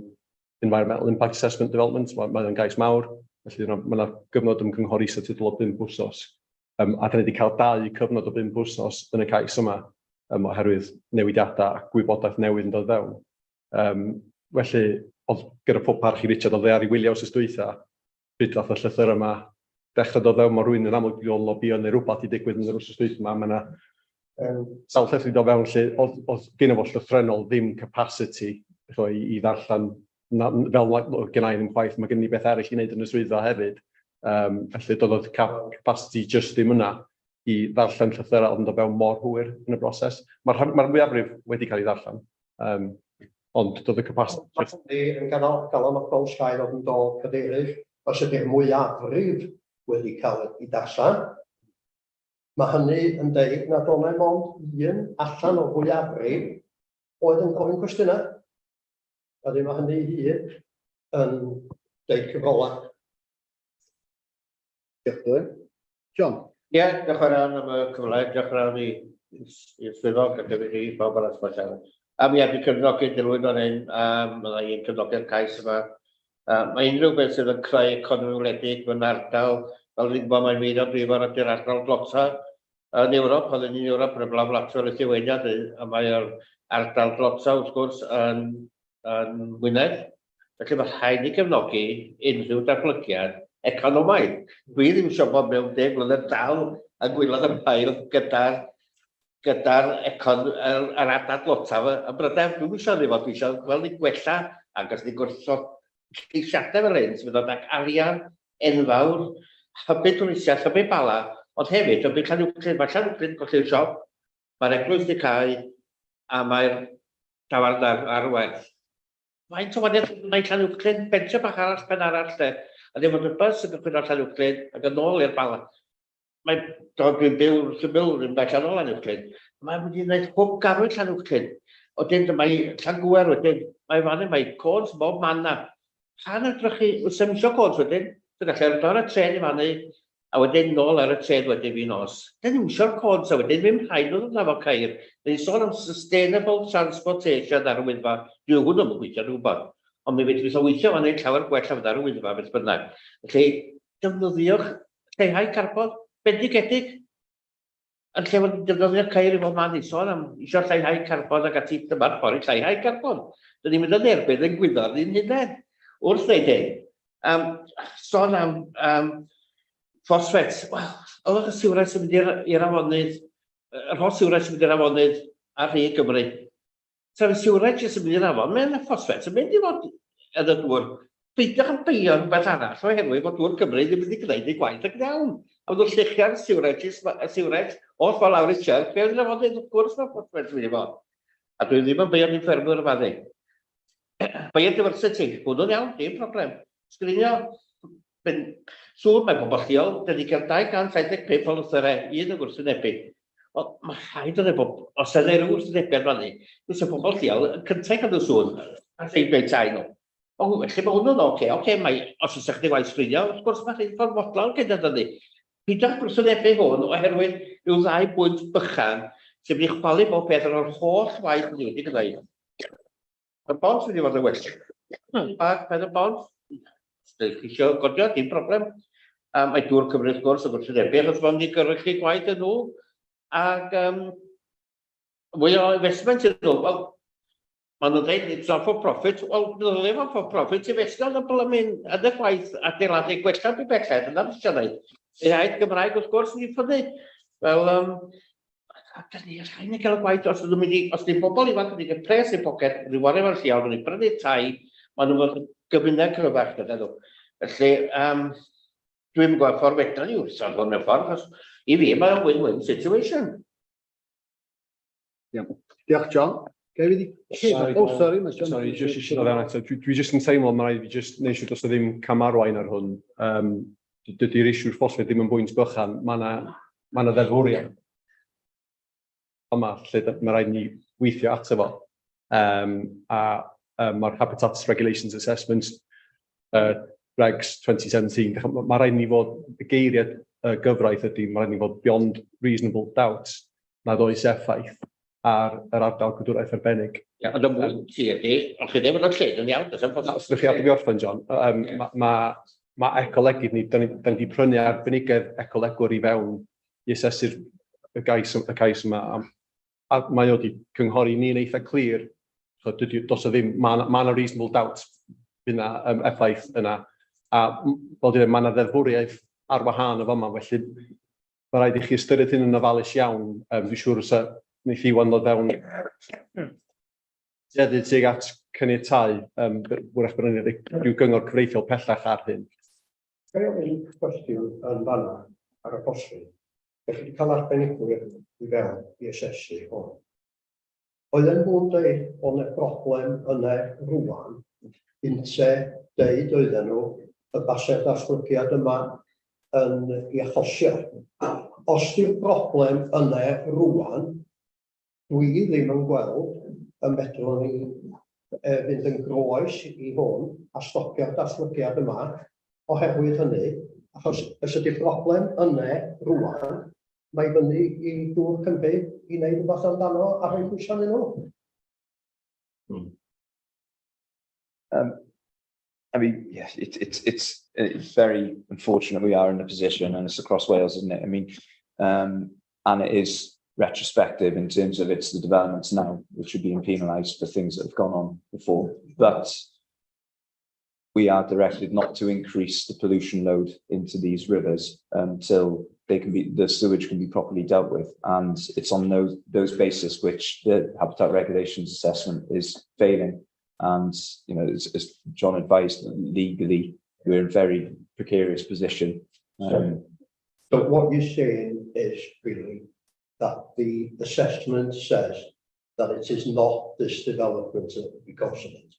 Environmental Impact Assessment Development, mae, mae o'n gais mawr, felly mae yna gyfnod ymgynghori statudol o bump wsos. Um, a da ni wedi cael dau cyfnod o bump wsos yn y cais yma, um, oherwydd newidiadau a gwybodaeth newydd yn dod fewn. Um, felly, oedd gyda pob parch i Richard, oedd e ar ei wyliau wsos dwytha, pryd ddath y llythyr yma dechrau dod fewn, mae rhywun yn amlwg wedi bod yn lobïo neu rhywbeth i digwydd yn yr wsos dwytha yma, mae yna sawl llythyr wedi dod fewn lle oedd, oedd gen fo llythrennol ddim capacity so, i, i ddarllen na, fel gen i ddim chwaith, mae gen i beth eraill i wneud yn y swyddfa hefyd. Um, felly doedd oedd capacity just ddim yna i ddarllen llythyrau oedd yn dod fewn mor hwyr yn y broses. Mae'r ma mwyafrif wedi cael ei ddarllen, um, ond doedd y capacity... Mae hynny yn galonogol Sky ddod yn dol cadeirydd, os ydy'r mwyafrif wedi cael ei darllen. Mae hynny yn deud nad oedd 'na mond un allan o fwyafrif oedd yn gofyn cwestiynau. A ddim mae hynny i hun yn deud cyfrolau. Diolch Glyn. John. Ie, yeah, diolch yn fawr iawn am y cyfle, diolch yn fawr i'r swyddog ac hefyd i bawb arall sy'n siarad. Am ie, dwi'n cefnogi Dilwyn fan hyn, um, bydda i'n cefnogi'r cais yma. Mae unrhyw beth sydd yn creu economi wledig mewn ardal, fel fi'n gwybod mae'n un o brif ydy'r ardal dlota yn Ewrop, oedd yn un Ewrop yn y blaen Latfia, Lithuania, a mae'r ardal dlota wrth gwrs yn, yn Ngwynedd. Felly mae rhaid ni gefnogi unrhyw datblygiad economaidd. Dwi ddim eisiau bod mewn deg mlynedd dal yn gwaelod y pail gyda'r gyda'r econ, yr, yr ardal dlotaf yn Brydain. Dwi'm eisiau ni fod, dwi eisiau gweld ni gwella ac os ni gwrthod ceisiadau fel hyn sy'n mynd ag arian enfawr, hybu twristiaeth, hybu Bala, ond hefyd hybu Llanuwchllyn. Mae Llanuwchllyn colli'r siop, mae'r eglwys wedi cau a mae'r tafarn ar, ar werth. Faint o waniaeth mae Llanuwchllyn, bentre bach arall, pen arall de, a ddim ond y bus yn cychwyn o'r Llanuwchllyn ac yn ôl i'r Bala. Mae, do, dwi'n byw wrth y byw, rhywun bell ar ôl Llanuwchllyn. Mae'n mynd i wneud hwb garw i Llanuwchllyn. Wedyn mae Llangywer wedyn, mae fan hyn, mae cones bob man na. Pan ydrych chi, oes ddim eisiau cones wedyn, dwi'n gallu rhoi ar y trên i fan a wedyn nôl ar y trên wedyn fi nos. Dyn ni'n eisiau'r cones a wedyn ddim rhaid nhw ddod efo ceir. Dyn ni'n sôn am sustainable transportation ar y Wyddfa. Dwi hwnnw'n yn gweithio, dwi'n gwybod. Ond mi fedrith o weithio fan hyn llawer gwell a fydd ar y Wyddfa beth bynnag. Felly, defnyddiwch lleihau carbon, bendigedig. Yn lle fod yn defnyddio ceir i bob man i sôn am eisiau lleihau carbon ac ati, dyma'r ffordd i lleihau carbon. Dyn ni'n mynd yn erbyn yn gwyddor ni'n hunain wrth wneud hyn. Sôn am ffosffet, wel, oedd y siwrau sy'n mynd i'r afonydd, yr holl siwrau sy'n mynd i'r afonydd ar hyd Gymru. Sef y siwrau sy'n mynd i'r afon, mae'n ffosffet yn mynd i fod yn y dŵr. Peidiwch â beio rhywbeth arall oherwydd bod Dŵr Cymru ddim wedi gwneud ei gwaith yn iawn. A bod nhw'n lluchio'r siwrage, y siwrage oll ffordd lawr i Chirk, be oedd yn afonydd wrth gwrs mae'r ffosffet yn mynd i fod. A dwi ddim yn beio ddim ffermwyr yma ddi. Biodiversity, hwnnw'n iawn, dim problem. Sgrinio, ben, sŵn, mae pobl lleol, dyn ni cael 275 o lythyrau, un yn gwrthwynebu. Wel, mae rhaid o ddweud bod, os yna rhyw wrthwynebiad fan hyn, fysa pobl lleol yn cyntaf cadw sŵn, a rhaid beid tai nhw. O, felly mae hwnnw'n oce. Oce, mae, os oes ychydig waith sgrinio, wrth gwrs mae rhaid fodlon gyda dydy. Peidiwch gwrthwynebu hwn oherwydd rhyw ddau bwynt bychan sy'n mynd i chwalu bob peth ar ôl holl waith ni wedi gwneud. Mae'r bont wedi fod yn well. Bag, pen y bont. Os ydych chi eisiau godio, dim problem. A mae Dŵr Cymru wrth gwrs yn gwrthwynebu achos mae'n mynd i gyrchu gwaith yn nhw. Ac mwy o investment iddyn nhw. Wel, maen nhw'n dweud it's not for profit. Wel, ddylai fod for profit investio yn y blymin yn y gwaith adeiladu gwella bibellau. Dyna beth eisiau gwneud. Yr iaith Gymraeg wrth gwrs yn ei ffynnu. Wel, a dyn ni, rhaid ni gael y gwaith, os ydyn mynd i, os ydyn bobl ifanc yn mynd i gael pres i'r poced, rhyw wario fo'n lleol, maen nhw'n brynu tai, maen nhw'n fod yn gymuned cryfach gyda nhw. Felly, dwi'n gweld ffordd fedra ni wrthod hwn mewn ffordd, achos i fi mae'n win-win situation. Iawn. Diolch, John. Ga i fynd i Kevin? Oh, sorry, mae John. Sorry, jyst eisiau dod fewn eto. Dwi jyst yn teimlo, mae rhaid i fi jyst neud siŵr does 'na ddim camarwain ar hwn. Dydy'r issue ffosffed ddim yn bwynt bychan. Mae yna ma 'na ddeddfwriaeth yma lle mae rhaid ni weithio ato fo. A mae'r Habitats Regulations Assessment Regs 2017, mae rhaid ni fod, y geiriau y gyfraith ydy, mae rhaid ni fod beyond reasonable doubt nad oes effaith ar yr ardal cadwraeth arbennig. Ie, ond y mwy ti ydy, ond chi ddim yn o'r lle, yn iawn, does dim Na, os ydych chi adael fi orffen, John, mae ma, ma ecolegydd ni, da ni, da ni wedi prynu arbenigedd ecolegwr i fewn i asesu'r y cais yma, a mae o wedi cynghori ni'n eitha clir, so dydy, does o ddim, mae 'na ma 'na reasonable doubt fydd 'na effaith yna, a fel dwi'n dweud, mae 'na ddeddfwriaeth ar wahân o fama, felly mae rhaid i chi ystyried hyn yn ofalus iawn. Dwi'n siŵr fysa wneith Iwan ddod fewn tueddu tuag at caniatáu, wrach bod ni'n rhoi rhyw gyngor cyfreithiol pellach ar hyn. Ga i ofyn cwestiwn yn fanna ar y ffosydd? Dych chi wedi cael arbenigwyr i fewn i asesu hwn. Oedden nhw'n dweud bod 'na broblem yna rŵan, ynte deud oedden nhw y base'r datblygiad yma yn ei achosi o. Os 'di'r broblem yna rŵan, dwi ddim yn gweld y medrwn ni fynd yn groes i hwn a stopio'r datblygiad yma oherwydd hynny, achos os ydy'r broblem yna rŵan, mae fyny i Dŵr Cymru i wneud rhywbeth amdano a rhoi pwysau arnyn nhw. I mean, yes, it's very unfortunate we are in a position, and it's across Wales, isn't it? I mean, and it is retrospective in terms of it's the developments now which are being penalised for things that have gone on before. But we are directed not to increase the pollution load into these rivers until the sewage can be properly dealt with. And it's on those basis which the Habitat Regulations assessment is failing. And, as John advised, legally, we're in a very precarious position. So what you're saying is really that the assessment says that it is not this development because of it.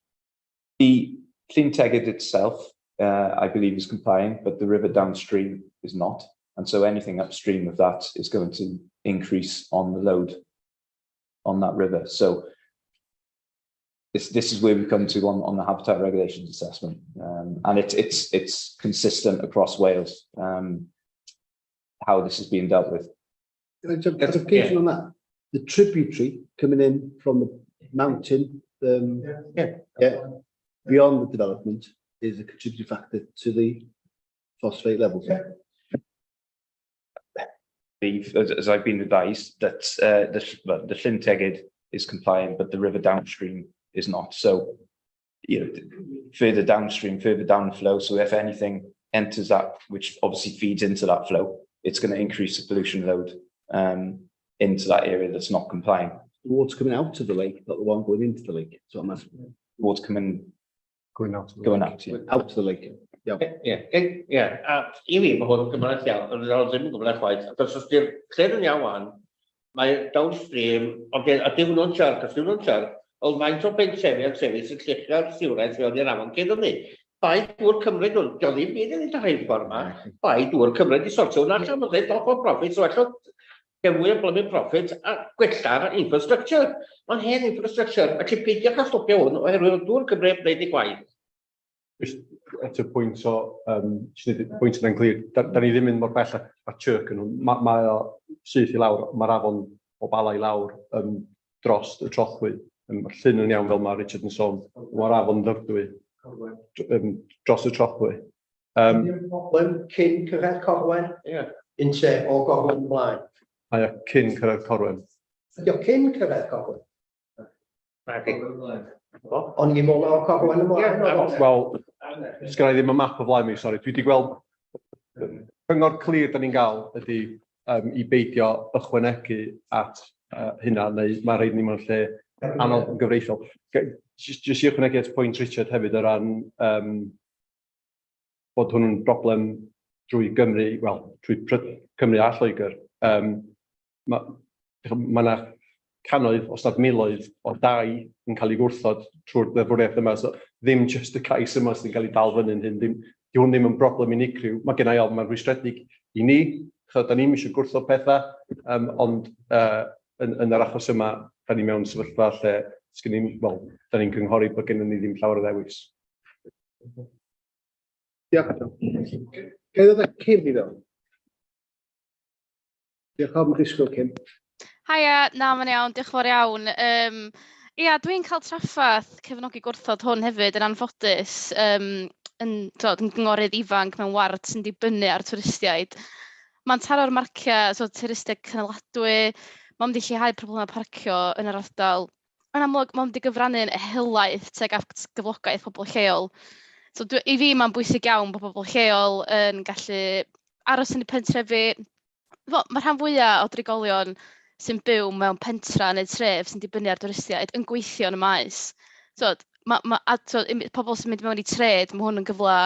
The Llyn Tegid itself, I believe, is complying, but the river downstream is not. And so anything upstream of that is going to increase on the load. on that river. So this is where we come to on the habitat regulations assessment, and it's consistent across Wales, how this is being dealt with. Can I jump clarification on that? The tributary coming in from the mountain, beyond the development is a contributing factor to the phosphate levels. Yeah. As I've been advised, that the Llyn Tegid is compliant, but the river downstream is not. So, further downstream, further downflow. So if anything enters that, which obviously feeds into that flow, it's going to increase the pollution load into that area that's not complying. The water coming out of the lake, not the one going into the lake. So I'm asking. Water coming, going out of the going lake. out, yeah. Out of the lake. Yeah. Yeah, yeah. A i fi, mae hwn yn gymhleth iawn, ond ddim yn gymhleth chwaith. Achos os di'r llyn yn iawn wan, mae downstream, ond a dim hwnnw'n siarad, os dim hwnnw'n siarad, ond faint o bentrefi a trefi sy'n lluchio'r siwraeth fewn i'r afon cyn hynny. Bai Dŵr Cymru nhw, dio ddim byd yn ei rheilffordd yma. Bai Dŵr Cymru di sortio hwnna allan, mae'n dweud not for profit, so allwch gael mwy o blooming profit a gwella'r infrastructure. Mae'n hen infrastructure, felly peidiwch â stopio hwn oherwydd Dŵr Cymru yn gwneud ei gwaith. Just at y pwynt o, jyst neud y pwynt yna'n glir, da ni ddim yn mor bell a Chirk yn hwn. Mae o syth i lawr, mae'r afon o Bala i lawr dros y trothwy. Mae'r llyn yn iawn fel mae Richard yn sôn, mae'r afon Ddyfrdwy dros y trothwy. Ydy'r broblem cyn cyrraedd Corwen? Ie. Ynte o Gorwen ymlaen? Mae o cyn cyrraedd Corwen. Ydy o cyn cyrraedd Corwen? Nadi. O'n i'n meddwl o Corwen ymlaen, Ie, oedd o? Wel, sgynna i ddim y map o flaen mi, sori. Dwi wedi gweld cyngor clir da ni'n gael ydy i beidio ychwanegu at hynna, neu mae rhaid ni mewn lle anodd yn gyfreithiol. Jyst i ychwanegu at pwynt Richard hefyd o ran bod hwn yn broblem drwy Gymru, wel, drwy Cymru a Lloegr. Ma 'na cannoedd, os nad miloedd, o dai yn cael ei gwrthod trwy'r ddeddfwriaeth yma. So, ddim jyst y cais yma sy'n cael ei dal fyny'n hyn. Ddim, di hwn ddim yn broblem unigryw. Mae gen i ofn, mae'n rhwystredig i ni, ch'od, da ni'm eisiau gwrthod pethau, ond yn yr achos yma, da ni mewn sefyllfa lle sgyn ni'm, wel, da ni'n cynghori bod gennym ni ddim llawer o ddewis. Diolch. Ga i ddod â Kim i fewn? Diolch am ddisgwyl, Kim. Haia, na, mae'n iawn, diolch yn fawr iawn. Ia, dwi'n cael trafferth cefnogi gwrthod hwn hefyd yn anffodus, yn gynghorydd ifanc mewn ward sy'n dibynnu ar twristiaid. Mae'n taro'r marciau, so twristiaid cynaladwy, mae'n mynd i lleihau problemau parcio yn yr ardal. Yn amlwg, mae'n mynd i gyfrannu'n helaeth tuag at gyflogaeth pobl lleol. So i fi mae'n bwysig iawn bod pobl lleol yn gallu aros yn y pentrefi. Mae rhan fwyaf o drigolion sy'n byw mewn pentra neu tref sy'n dibynnu ar dwristiaid yn gweithio yn y maes. So, ma, a, so, pobl sy'n mynd mewn i trade, mae hwn yn gyfle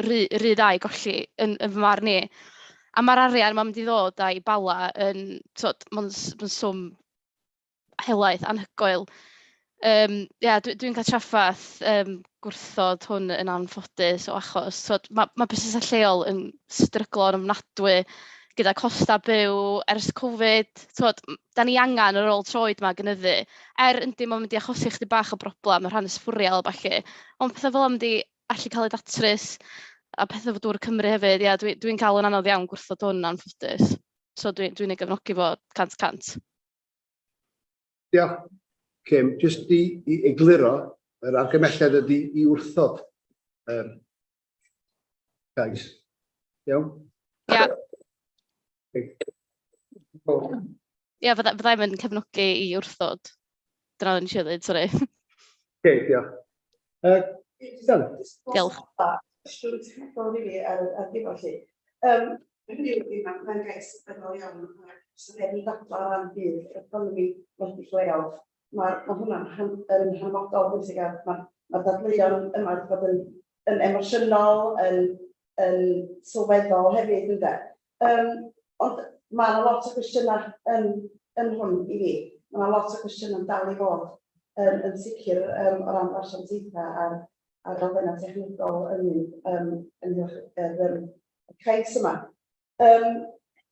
rhy dda i golli yn fy marn i. A mae'r arian mae'n mynd i ddod â i Bala yn, t'wod, mae'n swm helaeth, anhygoel. Ia, dwi'n cael trafferth gwrthod hwn yn anffodus o achos, t'wod, ma busnesau lleol yn stryglo yn ofnadwy gyda costau byw ers Covid. T'wod, da ni angen yr ôl troed ma gynyddu. Er yndi, mae'n mynd i achosi chydig bach o broblem o rhan ysbwriel a ballu. Ond pethau fel 'na mynd i allu cael ei datrys, a pethau efo Dŵr Cymru hefyd. Ia, dwi'n cael yn anodd iawn gwrthod hwn anffodus. So dwi'n ei gefnogi fo 100%. Diolch, Kim. Jyst i egluro, yr argymelliad ydy i wrthod yr cais. Iawn? Ia. Okay. Ia, fyddai'n mynd cefnogi i wrthod. Dyna o'n eisiau dweud, sori. Okay, diolch. Stan? Diolch. Cwestiwn technegol rili ar diwedd lly. Hynny yw, mae'n gais sylweddol iawn ac sydd ddim yn dadlau o ran budd economi wledig leol. Mae hwnna'n yn hanfodol bwysig a ma dadleuon yma wedi bod yn emosiynol, yn sylweddol hefyd, ynde. Ond mae yna lot o gwestiynau yn hwn i fi. Mae yna lot o gwestiynau'n dal i fod yn sicr o ran asiantaethau a'r elfennau technegol ynghylch y cais yma.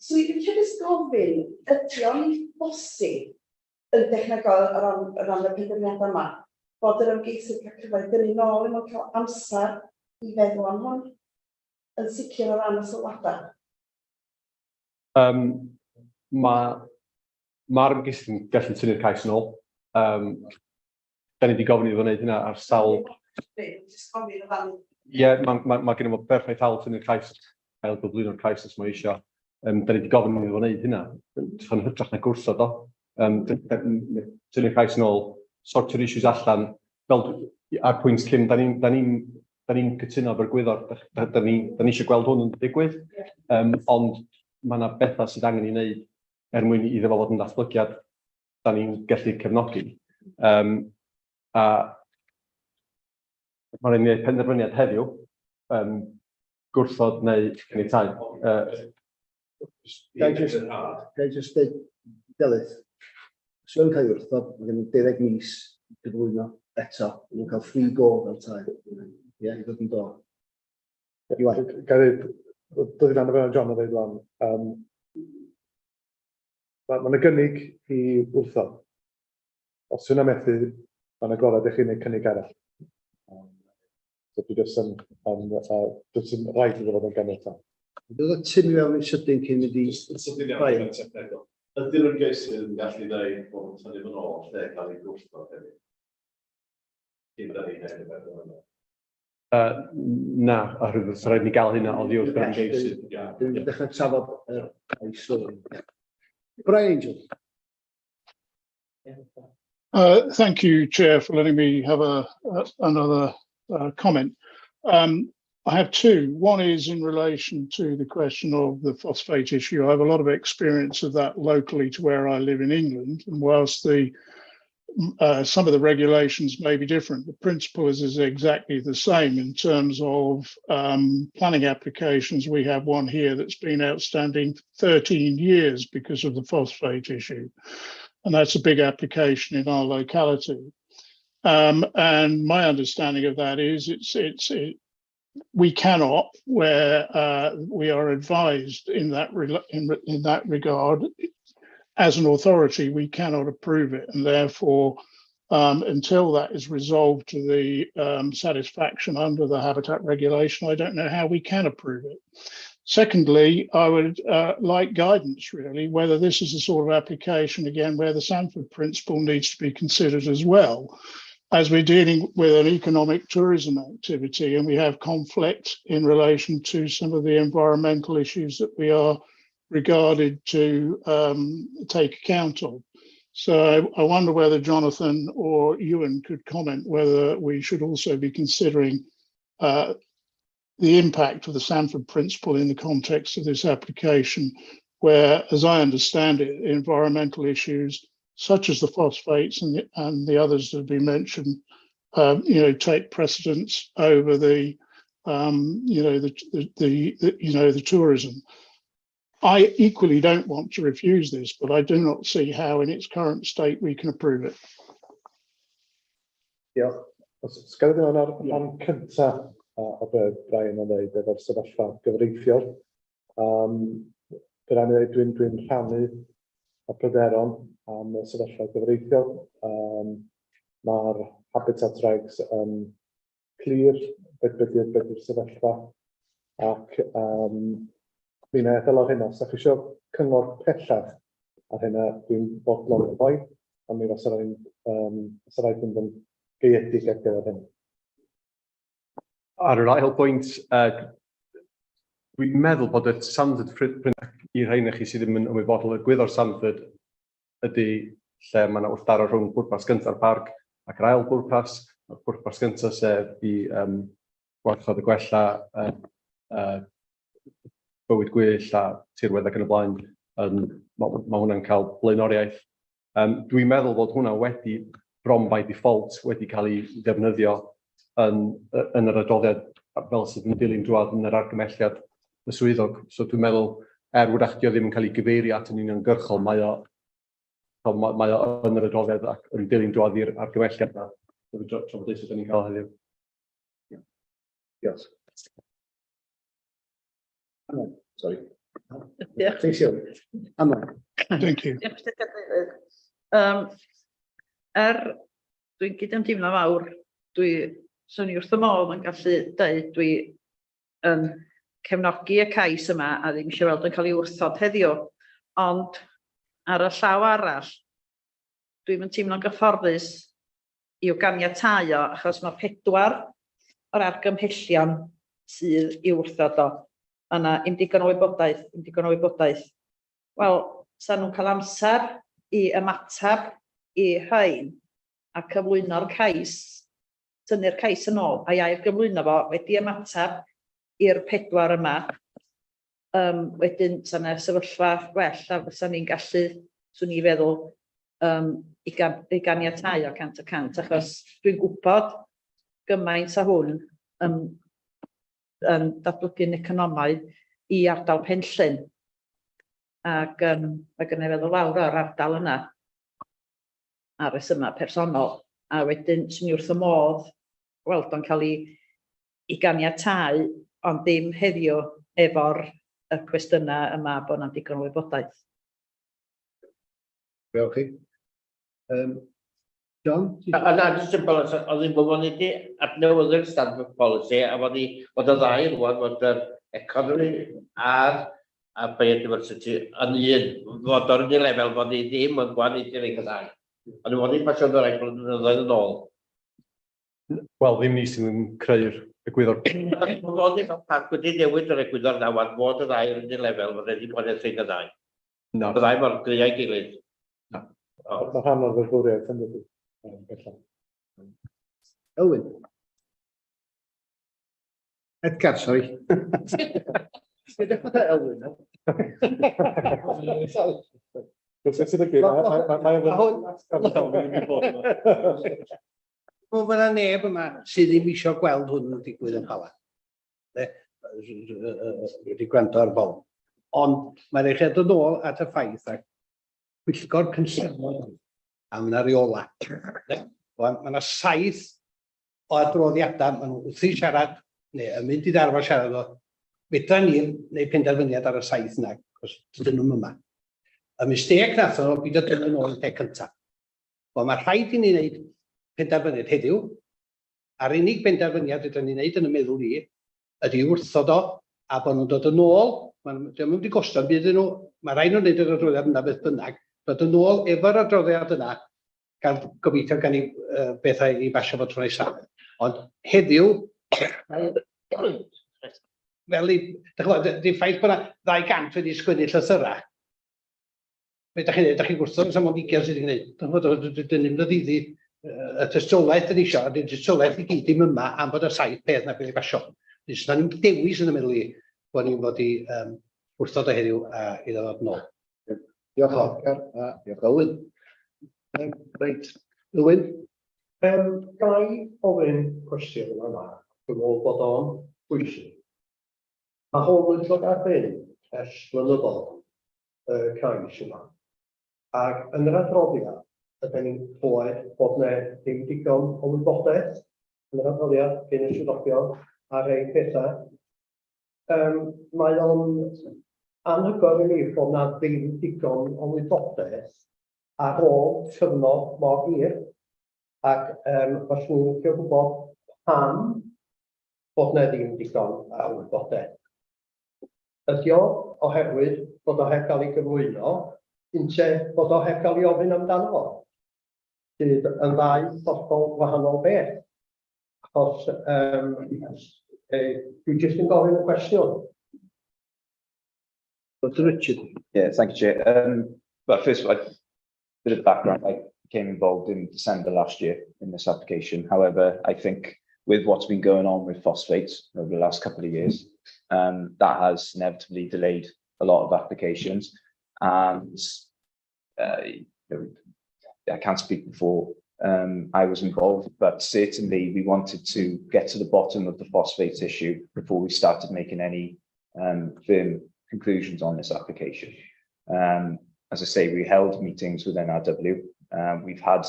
So i licio jyst gofyn, ydy o'n bosib yn dechnegol o ran y penderfyniadau yma, bod yr ymgeisydd cael cyfle i dynnu nôl i mewn cael amser i feddwl am hwn, yn sicr o ran y sylwadau. Mae'r ymgeisydd yn gallu tynnu'r cais yn ôl. Da ni wedi gofyn iddo fo wneud hynna ar sawl. Jyst gofyn o ran. Ie, yeah, mae gen fo berffaith hawl tynnu'r cais, ail gyflwyno'r cais os mae eisiau. Da ni wedi gofyn iddo fo wneud hynna, yn hytrach na gwrthod o. Tynnu'r cais yn ôl, sortio'r issues allan. Fel ar pwynt cyn, da ni cytuno efo'r gwyddor, da ni eisiau gweld hwn yn digwydd, ond mae yna bethau sydd angen i wneud er mwyn iddo fo fod yn ddatblygiad da ni'n gallu cefnogi. A mae'n rhaid i ni wneud penderfyniad heddiw, gwrthod neu caniatáu. Ga i just dweud, Delyth, os yw'n cael ei wrthod, mae gen i 12 mis i gyflwyno eto. Mae nhw'n cael free go fel tai. Ie, i ddod yn dod. Iwan. Ga i ddweud, dod i lan efo John o ddeud lan, mae yna gynnig i wrthod. Os yna methu, mae'n agored i chi wneud cynnig arall. So dwi jyst yn rhaid iddo fod yn ganiataol. Dod y tyn i fewn i sydyn cyn mynd i. Yn sydyn iawn, Brian. yn technegol. Ydy'r ymgeisydd yn gallu dweud bod yn tynnu fy nôl lle cael ei gwrthod hefyd? Cyn da ni'n neud y penderfyniad. Na, oherwydd fysa rhaid ni gael hynna oddi wrth yr ymgeisydd. Dwi'n dechrau trafod yr cais. Brian Angel. Thank you, Chair, for letting me have another comment. I have two. One is in relation to the question of the phosphate issue. I have a lot of experience of that locally to where I live in England. And whilst the some of the regulations may be different, the principle is exactly the same in terms of planning applications. We have one here that's been outstanding 13 years because of the phosphate issue. And that's a big application in our locality. And my understanding of that is we cannot, where we are advised in that regard, as an authority, we cannot approve it, and therefore, until that is resolved to the satisfaction under the habitat regulation, I don't know how we can approve it. Secondly, I would like guidance, really, whether this is a sort of application, again, where the Sandford principle needs to be considered as well, as we're dealing with an economic tourism activity and we have conflict in relation to some of the environmental issues that we are regarded to take account of. So I wonder whether Jonathan or Ewan could comment whether we should also be considering the impact of the Sandford principle in the context of this application, where, as I understand it, environmental issues such as the phosphates and the others that have been mentioned, take precedence over the, you know, the you know, the tourism. I equally don't want to refuse this, but I do not see how in its current state we can approve it. Diolch. Os gael ddim ar rhan cynta o be Brian yn dweud efo'r sefyllfa gyfreithiol. Bydd rhaid i ddweud dwi'n rhannu y pryderon am y sefyllfa gyfreithiol. Mae'r Habitat Regs yn clir beth yw'r sefyllfa ac fi'n meddwl ar hynna. Os ydych chi eisiau cyngor pellach ar hynna, dwi'n bodlon rhoi, ond mi fysa rhaid mynd yn gaeedig ar gyfer hynny. Ar yr ail bwynt, dwi'n meddwl bod y Sandford Print i'r rhain chi sydd ddim yn ymwybodol, y gwyddor Sandford ydy lle mae yna wrthdaro rhwng pwrpas gynta'r parc ac yr ail bwrpas. Y pwrpas gyntaf sef i gwarchod y gwella bywyd gwyllt a tirwedd ac yn y blaen, ma hwnna'n cael blaenoriaeth. Dwi'n meddwl bod hwnna wedi, bron by default, wedi cael ei ddefnyddio yn yr adroddiad fel sydd yn dilyn drwadd yn yr argymhelliad y swyddog. So dwi'n meddwl, er wrach dio ddim yn cael ei gyfeirio at yn uniongyrchol, mae o yn yr adroddiad ac yn dilyn drwadd i'r argymhelliad yna. Trafodaethau da ni'n cael heddiw. Diolch. Sorry. Diolch. Thanks, Iwan. Anna. Thank you. Diolch, Mr Cadeirydd. Dwi'n gydymdeimlo fawr, dwi, swn i wrth y modd yn gallu deud dwi yn cefnogi y cais yma a ddim eisiau weld yn cael ei wrthod heddiw, ond ar y llaw arall, dwi'm yn teimlo'n gyfforddus i'w ganiatáu o, achos mae 4 o'r argymhellion sydd i'w wrthod o. Mae yna i'm digon o wybodaeth, i'm digon o wybodaeth. Wel, sa nhw'n cael amser i ymateb i rhain a cyflwyno'r cais, tynnu'r cais yn ôl a'i ail gyflwyno fo wedi ymateb i'r 4 yma. Wedyn, sa 'na sefyllfa well a fysa ni'n gallu, swn i feddwl, i ganiatáu o 100%, achos dwi'n gwybod gymaint a hwn yn datblygu'n economaidd i ardal Penllyn. Ac mae gynna i feddwl fawr o'r ardal yna ar resymau personol. A wedyn, swn i wrth y modd weld o'n cael ei ganiatáu, ond ddim heddiw efo'r y cwestiynau yma bod yna digon o wybodaeth. Diolch chi. John? A na, jyst simple, oedd hi'n bod ni wedi adnewyddu'r standard policy a fod i, fod y ddau rwan, fod yr economi a'r a biodiversity yn un, fod o'r un lefel, fod ni ddim yn gwahaniaethu rhwng y ddau. Ond fod ni'n pasio rai blynyddoedd yn ôl. Wel, ddim ni sydd yn creu'r egwyddor. Fod ni fel parc wedi newid yr egwyddor na, wan fod y ddau ar un lefel, fod wedi gwahaniaethu rhwng y ddau. Na. Y ddau mor gry â'i gilydd. Na. Mae rhan o'r ddeddfwriaeth yn dydi. Elwyn. Edgar, sorry. Edrych Elwyn. Wel, mae yna neb yma sydd ddim eisiau gweld hwn yn digwydd yn Bala. Wedi gwrando ar bobl. Ond mae'n eich dod nôl at y ffaith ac pwyllgor cynllunio a mae yna reola. Mae yna 7 o adroddiadau, maen nhw wrthi'n siarad, neu yn mynd i ddarfod siarad o, fedra ni wneud penderfyniad ar y 7 yna, cos dydyn nhw'm yma. Y mistake nath o, beidio dynnu nôl yn lle cyntaf. Wel, mae rhaid i ni wneud penderfyniad heddiw, a'r unig benderfyniad fedra ni wneud yn y meddwl i, ydy wrthod o, a bod nhw'n dod yn ôl, maen nhw, dio'm yn mynd i gostio'm byd iddyn nhw, mae rhaid nhw wneud yr adroddiad yna beth bynnag, dod yn ôl efo'r adroddiad yna, gan gobeithio gan i bethau i basio fo tro nesaf. Ond heddiw, fel i, dych chi'n gwbod, di'r ffaith bod yna 200 wedi sgwennu llythyrau, be dach chi'n neud? Dach chi'n gwrthod, oes 'na mond 20 sydd wedi gwneud. Dych chi'n gwbod, dyn ni'n mynd o ddydd i y tystiolaeth dyn ni isio, a di'r tystiolaeth i gyd ddim yma am bod y 7 peth 'na wedi basio. Felly, 'sna ddim dewis yn y meddwl i bod ni'n fod i wrthod o heddiw a iddo ddod nôl. Diolch Edgar, a diolch Elwyn. Reit, Elwyn? Ga i ofyn cwestiwn yma? Dwi'n meddwl bod o'n bwysig. Mae hwn wedi dod ar ben ers blynyddoedd, y cais yma. Ac yn yr adroddiad, ydan ni'n clywed bod 'na ddim digon o wybodaeth yn yr adroddiad gen y swyddogion ar rei pethau. Mae o'n anhygoel i mi bod 'na ddim digon o wybodaeth ar ôl cyfnod mor hir, ac fyswn i'n licio gwybod pam bod 'na ddim digon o wybodaeth. Ydy o oherwydd bod o heb gael ei gyflwyno, ynte bod o heb gael ei ofyn amdano fo? Sydd yn ddau hollol wahanol beth. Achos dwi jyst yn gofyn y cwestiwn. Dr Richard. Yeah, thank you, Chair. But first of all, a bit of background. I became involved in December last year in this application. However, I think with what's been going on with phosphates over the last couple of years, that has inevitably delayed a lot of applications. And I can't speak before I was involved, but certainly we wanted to get to the bottom of the phosphate issue before we started making any firm conclusions on this application. As I say, we held meetings with NRW. We've had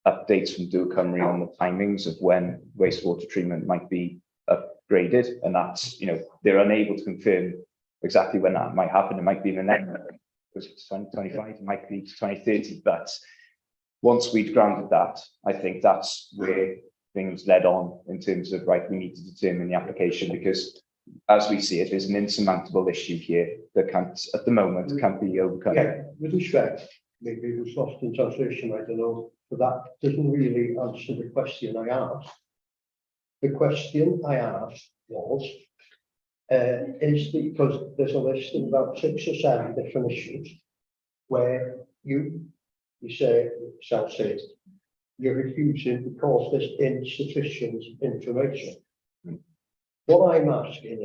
updates from Dŵr Cymru on the timings of when wastewater treatment might be upgraded, and that's, they're unable to confirm exactly when that might happen. It might be in the next 2025, it might be 2030, but Once we'd granted that, I think that's where things led on in terms of, right, we need to determine the application, because as we see it, there's an insurmountable issue here that can't, at the moment, can't be overcome. Yeah, with respect, maybe it was lost in translation, I don't know, but that doesn't really answer the question I asked. The question I asked was, is because there's a list of about 6 or 7 different issues where you say, self says, you're refusing because there's insufficient information. What I'm asking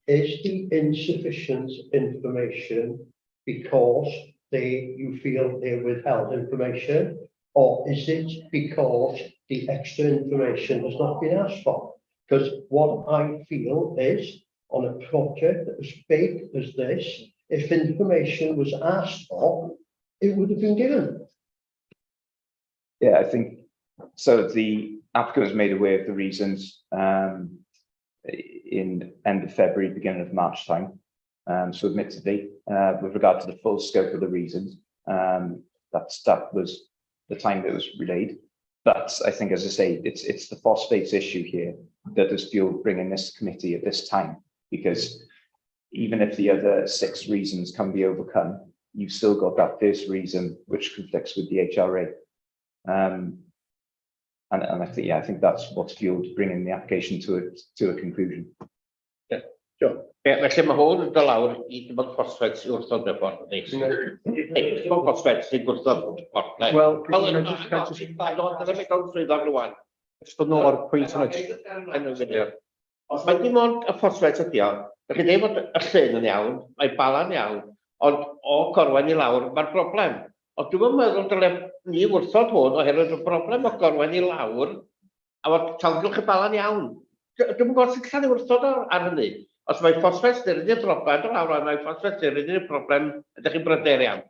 is the insufficient information because you feel they withheld information, or is it because the extra information has not been asked for? Because what I feel is, on a project as big as this, if information was asked for, it would have been given. Yeah, I think so. The applicant was made aware of the reasons in end of February, beginning of March time. So admittedly, with regard to the full scope of the reasons, that was the time that was relayed. But I think, as I say, it's the phosphates issue here that has fueled bringing this committee at this time, because even if the other 6 reasons can be overcome, you've still got that first reason which conflicts with the HRA. And I think, yeah, I think that's what's fueled bringing the application to a conclusion. Yeah, sure. Ie, felly mae hwn yn dod lawr i dim ond ffosffet sy'n wrthod mewn ffordd, yndi? Dim ond ffosffet sy'n gwrthod ffordd. Wel, Jyst dod nôl ar y pwynt yna. Os mae dim ond y ffosffet ydi o, dach chi'n deud bod y llyn yn iawn, mae Bala'n iawn, ond o Corwen i lawr mae'r broblem. Ond dwi'm yn meddwl dyle ni wrthod hwn oherwydd y broblem o Gorwen i lawr a fod talgylch y Bala'n iawn. Dwi'm yn gwybod sut allan ni wrthod ar hynny. Os mae ffosffet yr unig broblem, dod lawr, mae ffosffet yr unig broblem ydych chi'n bryderu am.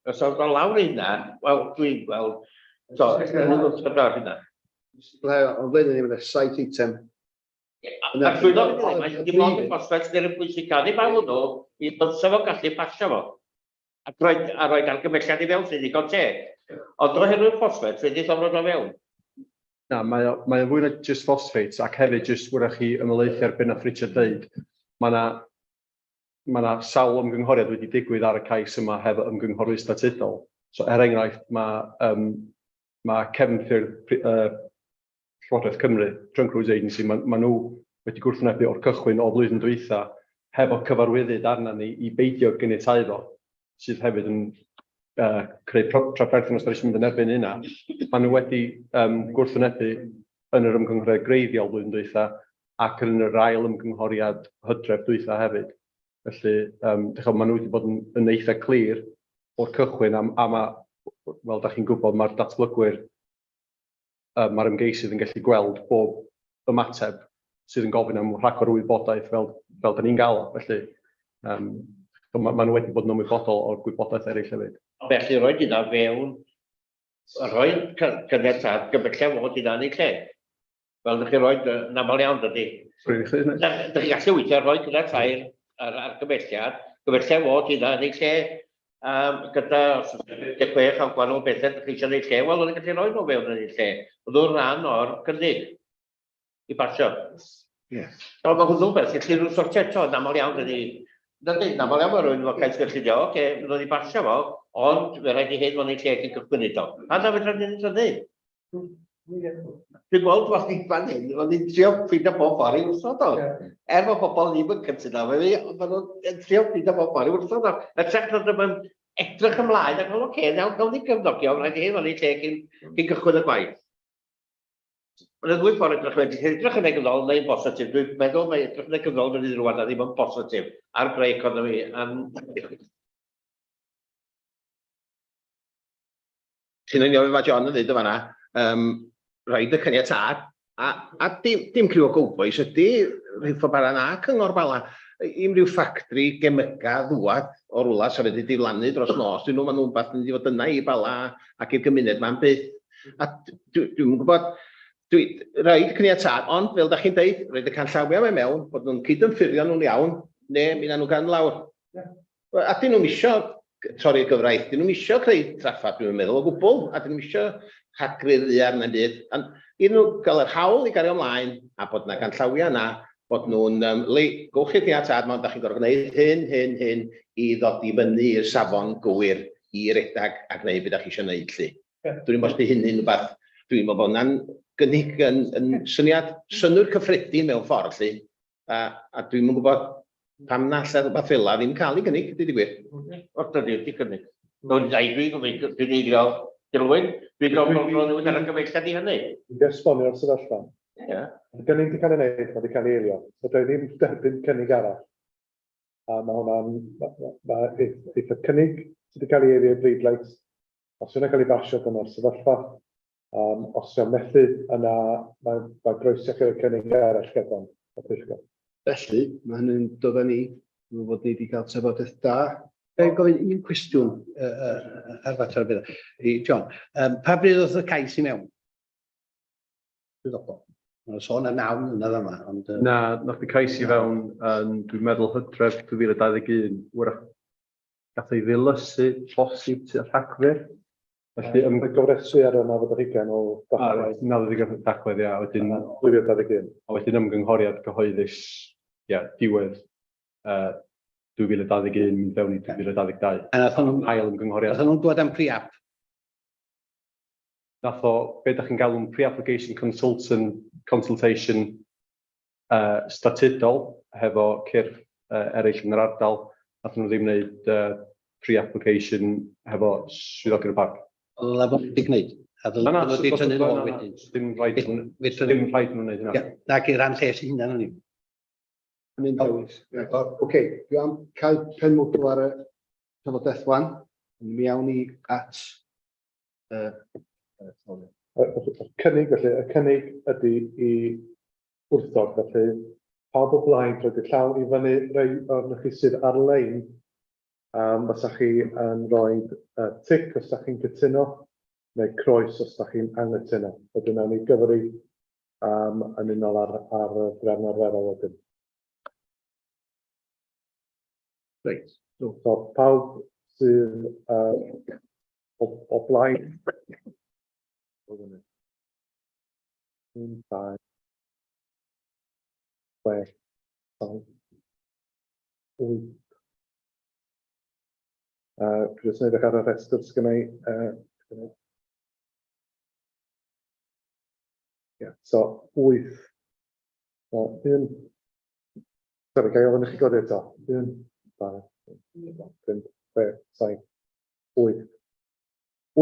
Os oedd o lawr i hynna, wel, dwi'n gweld, so, ydych wrthod ar hynna. Ond blaen ni, mae'n 7 eitem. A'r swyddog yn dweud, mae dim ond y ffosffet sydd yn bwysig cael ei baw nhw, i bydsa fo gallu pasio fo. A rhoi argymelliad i fewn sy'n ddigon teg. Ond oherwydd ffosffet, sydd wedi ddod o fewn. Na, mae o'n fwy na just phosphates, ac hefyd just wrach chi ymhelaethu ar be nath Richard ddeud. Mae yna sawl ymgynghoriad wedi digwydd ar y cais yma hefo ymgynghorwyr statudol. So, er enghraifft, mae cefnffyrdd Llywodraeth Cymru, Trunk Roads Agency, ma nhw wedi gwrthwynebu o'r cychwyn o flwyddyn dwytha hefo cyfarwyddyd arna ni i beidio gyniatáu fo, sydd hefyd yn creu trafferthion os da ni eisiau mynd yn erbyn hynna. Maen nhw wedi gwrthwynebu yn yr ymgynghoriad greiddiol blwyddyn dwytha ac yn yr ail ymgynghoriad hydref dwytha hefyd. Felly, maen nhw wedi bod yn eitha clir o'r cychwyn a ma, fel da chi'n gwybod, mae'r datblygwyr, mae'r ymgeisydd yn gallu gweld bob ymateb sydd yn gofyn am rhagor o wybodaeth fel da ni'n gael o. Felly, maen nhw wedi bod yn ymwybodol o'r gwybodaeth eraill hefyd. Felly, rhoi hynna fewn, rhoi caniatâd gymhelliad fod hynna yn ei lle. Fel ydych chi'n rhoi yn aml iawn, dydy. Dych chi'n gallu weithio rhoi gyda tair ar argymhelliad, gymhelliad fod hynna yn ei lle, gyda 16 a gwahanol bethau ydych chi eisiau yn ei lle, wel, o'n i'n gallu rhoi nhw fewn yn ei lle. Oedd nhw'n rhan o'r cynnig i basio. So, mae hwnnw'n beth, gallu rhyw sortio eto, yn aml iawn, dydy. Dydy, yn aml iawn mae rhywun efo cais gynllunio, oce, fyddwn ni basio fo, ond fe rhaid i hyn fod yn ei lle cyn cychwyn nid o. A na fedra ni wneud hynny. Dwi'n gweld fod ni fan hyn, fod ni'n trio ffeindio bob ffordd i wrthod o. Er bod pobl ddim yn cytuno efo fi, ond maen nhw'n trio ffeindio bob ffordd i wrthod o. Y trech nad ydym yn edrych ymlaen ac fel, oce, nawn gawn ni gefnogi o, rhaid i hyn fod yn ei lle cyn cychwyn y gwaith. Mae'n ddwy ffordd edrych yn edrych yn negyddol neu'n bositif. Dwi'n meddwl mae edrych yn negyddol yn rwan a ddim yn bositif ar greu economi. Ti'n union fel mae John yn dweud o fan'na, rhaid y caniatâd, a dim criw o cowbois ydy Rheilffordd Bala na Cyngor Bala. Unrhyw ffactri gemyga ddwad o rwla sy'n wedi diflannu dros nos, dyn nhw, maen nhw'n beth yn mynd i fod yna i Bala ac i'r gymuned ma'n byth. A dwi'm yn gwybod, dwi rhaid caniatâd, ond fel da chi'n deud, rhaid y canllawiau mae mewn, bod nhw'n cydymffurfio nhw'n iawn, neu mi na nhw gan lawr. A dyn nhw'n isio torri'r gyfraith, dyn nhw'n isio creu trafferth, dwi'n meddwl, o gwbl, a dyn nhw'n isio rhagru'r ddaear na'n byd. Ond iddyn nhw gael yr hawl i gario ymlaen a bod yna ganllawiau yna, bod nhw'n, le, gowch i'r caniatâd, ond da chi'n gorfod gwneud hyn, hyn, hyn i ddod i fyny i'r safon gywir i redag a gwneud beth da chi eisiau gwneud, lly. Dwi'n meddwl bod hynny'n rhywbeth, dwi'n meddwl bod hwnna'n gynnig yn, yn syniad synnwyr cyffredin mewn ffordd, lly. A dwi'm yn gwybod pam na alla rhywbeth fel 'na ddim cael ei gynnig, deud y gwir. Wel, dydy wedi cynnig. Mewn dau dwi'n gobeithio, dwi'n eilio Dilwyn, dwi'n gofyn bod rhywun ar y gyfeillad i hynny. Dwi'n di esbonio'r sefyllfa. Ie. Mae gynnig wedi cael ei wneud, mae wedi cael ei eilio. Fedra i ddim derbyn cynnig arall. A mae hwnna'n... Mae eitha cynnig sydd wedi cael ei eilio i bleidlais. Os yna'n cael ei basio, dyna'r sefyllfa. Os yw'n methu, yna mae groeso chi roi cynnig arall gerbron y pwyllgor. Felly, mae hynny'n dod â ni, dwi'n meddwl bod ni wedi cael trafodaeth da. Ga i gofyn un cwestiwn ar fater o beth i John. Pa bryd oedd y cais i mewn? Swyddogol. Mae'n sôn am 9 mlynedd yma, ond... Na, nath y cais i fewn yn, dwi'n meddwl, Hydref 2021, wrach gath ei ddilysu posib tua Rhagfyr. Felly, Mae gofrestru ar y nawfed ar hugain o Dachwedd. Nawfed ar hugain Tachwedd, ia. Wedyn... 2021. A wedyn ymgynghoriad cyhoeddus, ia, diwedd 2021, mynd fewn i 2022. A nath nhw'n... Ail ymgynghoriad. Nath nhw'n dod am pre-app? Nath o, be da chi'n galw'n pre-application consultant, consultation statudol hefo cyrff eraill yn yr ardal. Nath nhw ddim wneud pre-application hefo swyddogion y parc. Ddyla fod wedi gwneud. A ddyla fod wedi tynnu nôl wedyn. Dim rhaid dim rhaid nhw'n gwneud hynna. Nag i ran lles i hunan o'n i. Hynny'n dewis. Oce, dwi am cael pen mwdl ar y trafodaeth wan. Mi awn ni at y cynnig, felly, y cynnig ydy i wrthod, felly pawb o blaid rhoid y llaw i fyny, rei ohonoch chi sydd ar-lein, fysa chi yn rhoi tic os da chi'n cytuno, neu croes os da chi'n anghytuno. Wedyn nawn ni gyfri yn unol ar y drefn arferol wedyn. Reit. So, pawb sydd o blaid. 1, 2, 6, 7, 8. Dwi jyst yn edrych ar y rhestr sgynna i. Yeah, so 8. So, 1. Sorry, ga i ofyn i chi godi eto? 1, 2, 5, 6, 7, 8.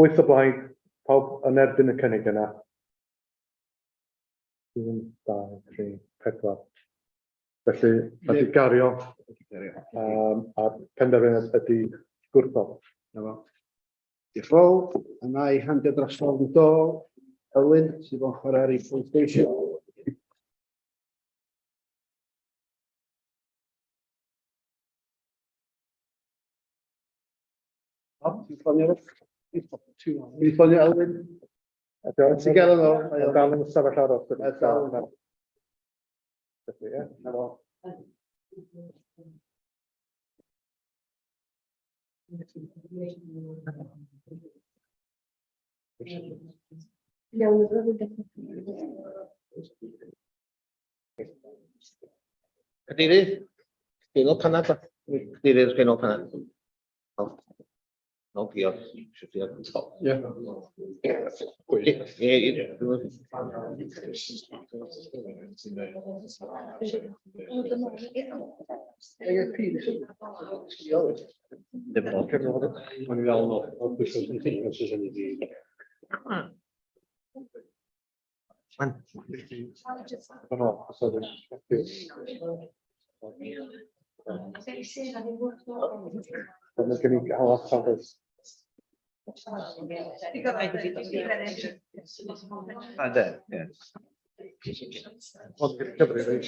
8 o blaid, pawb yn erbyn y cynnig yna. 1, 2, 3, 4. Felly, mae wedi gario, a penderfyniad ydy gwrthod. Na fo. Diolch yn fawr. A na i handio drosodd yn dôl. Elwyn, sydd o'n chwarae ar ei PlayStation. Ti'n ffonio fo? Ti'n ffonio Elwyn? Ti'n gael yn ôl? Mae'n dal yn ystafell aros. Mae'n dal yn. Felly, ie, na fo. Cadeirydd, gen ôl panad, Cadeirydd, gen ôl panad. No, diolch. Ie. Mae gen i hawl allan. Ah, there, yeah. Ond gyda cyfri, reit?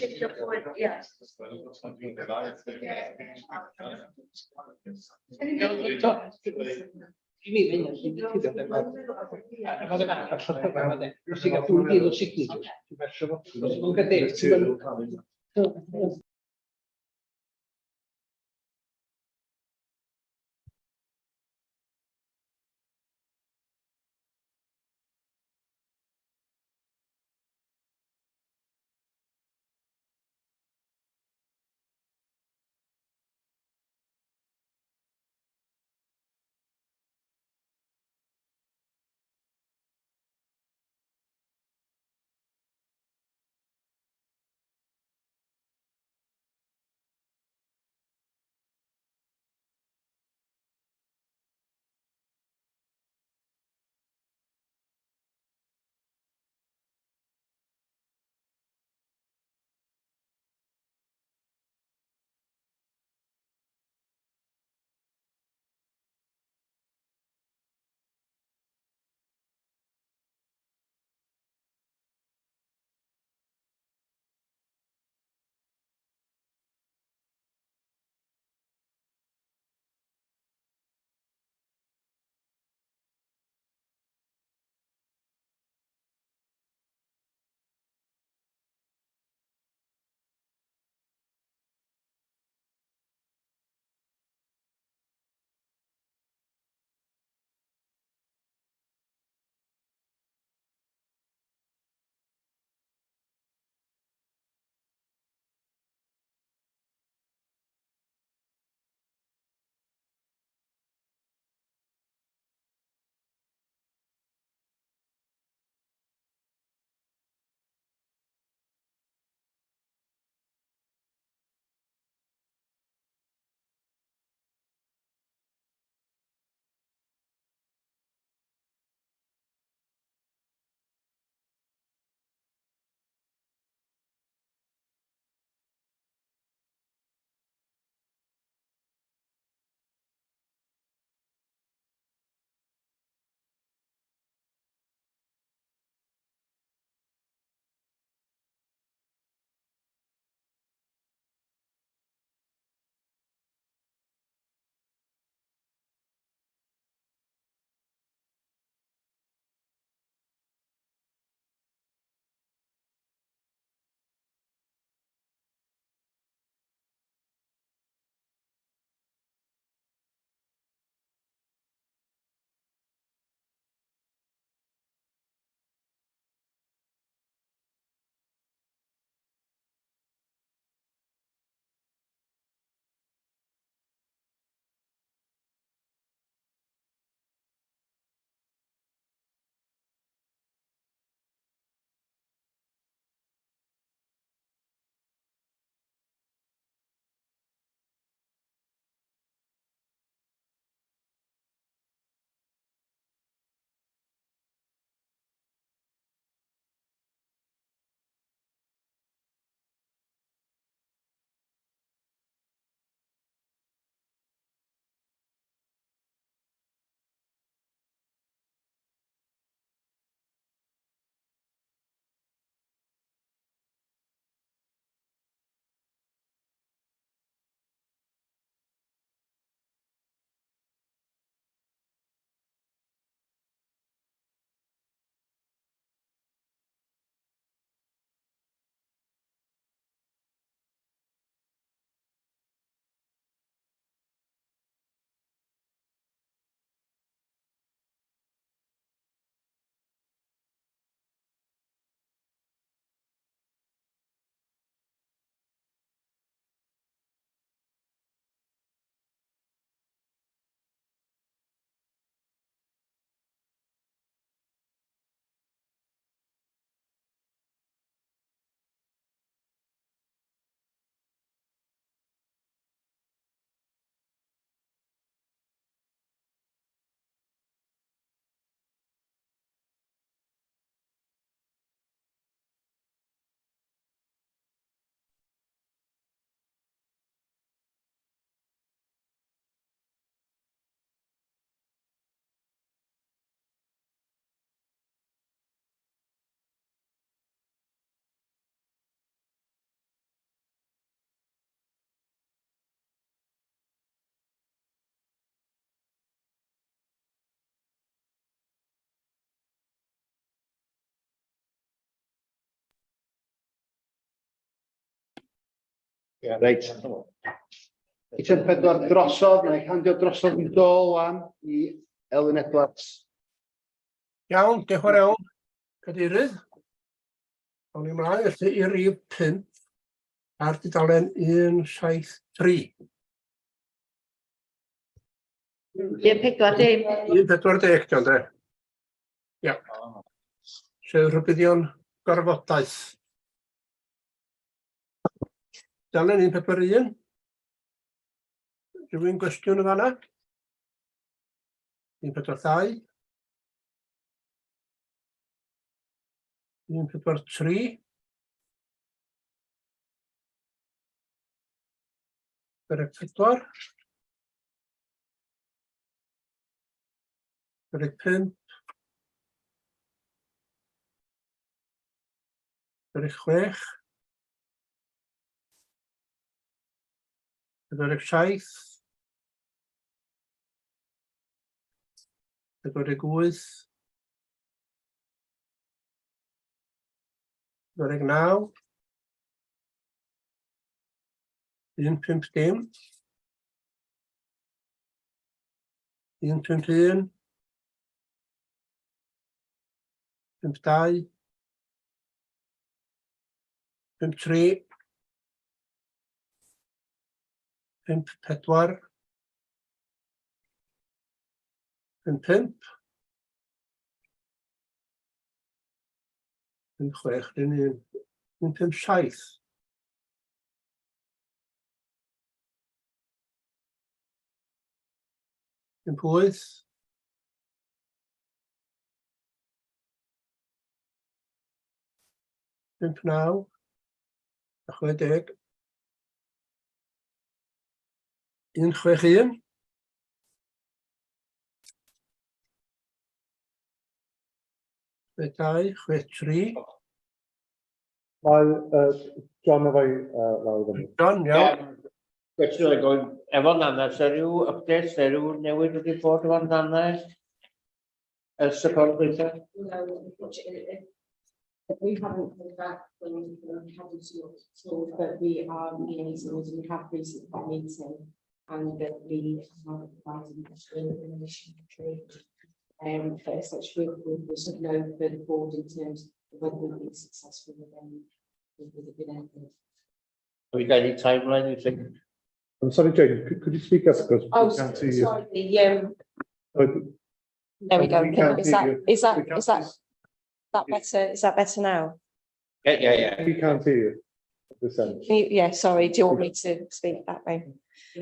Reit. Eitem pedwar drosodd, na i handio drosodd yn dôl wan i Elwyn Edwards. Iawn, diolch yn fawr iawn, Cadeirydd. Awn ni mlaen felly i rif 5 ar dudalen 173. 140. 140, diolch de. Ia. Sef rhybuddion gorfodaeth. Dalen 141. Rhywun gwestiwn yn fanna? 142. 143. 44. 45. 46. 47. 48. 49. 150. 151. 52. 53. 54. 55. 56, 1, 157. 58. 59. A 60. 161. 62, 63. Mae John efo'i law i fyny. John, iawn. Cwestiwn oedd gofyn, efo Nana, oes 'na ryw update, neu ryw newid wedi bod efo Nana ers y ffordd dwytha? No, unfortunately, we haven't heard back from the council at all, but we are liaising with, we have recently had a meeting and that we are providing in relation to but as such, we sort of no further forward in terms of whether we've been successful with them, with the anything. Have we got any timeline, you think? I'm sorry, Jane, could you speak up? Because Oh, we can't hear you. sorry, the, there we go. We can't Is hear that, you. is that, We can't is that, that better? Is that better now? Yeah, yeah, yeah. We can't hear you at this end. Can you, yeah, sorry. Do you want me to speak that way?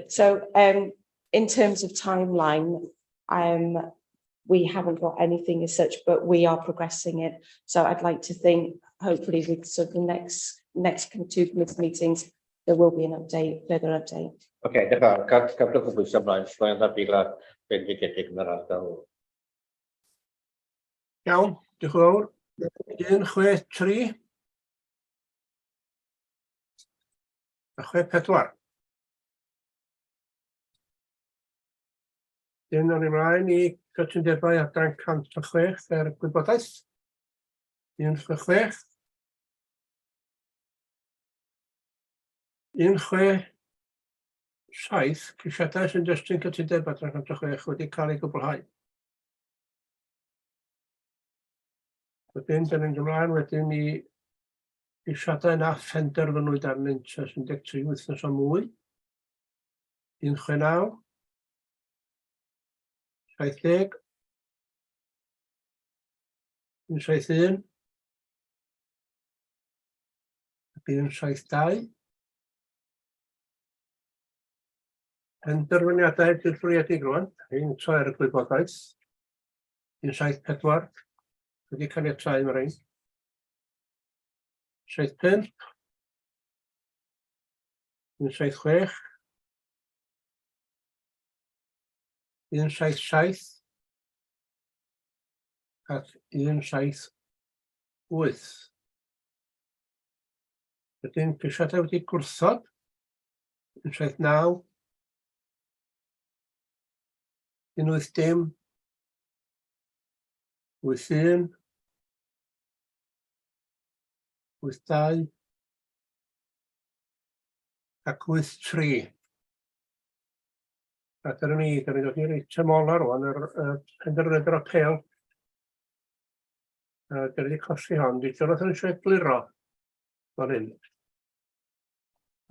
So, in terms of timeline, we haven't got anything as such, but we are progressing it. So I'd like to think, hopefully, with sort of the next two committee meetings, there will be an update, further update. Oce, diolch yn fawr. Cadwch y bwysau ymlaen, mae'n adeilad bendigedig yn yr ardal. Iawn, diolch yn fawr. 1, 6, 3. A 6, 4. Dyn o'n ymlaen i cytundebau adran 106 er gwybodaeth. 1, 6, 6. 1, 6, 7, ceisiadau sy'n destun cytundeb adran 106 wedi cael ei gwblhau. Wedyn, dyn ni'n ymlaen wedyn i ceisiadau na phenderfynwyd arnynt ers 13 wythnos o mwy. 1, 6, 9. 70. 171. Ac 172. Penderfyniadau dirprwyedig rwan, un tro er y gwybodaeth. 174. Wedi caniatáu mae'r rhain. 75. 176. 177. Ac 178. Wedyn, ceisiadau wedi gwrthod. 179. 180. 81. 82. ac 8.3. A dyna ni, da ni'n dod i'r eitem ola rwan, yr penderfyniad yr apêl. A da ni wedi colli hon. Di Jonathan eisiau egluro fan hyn?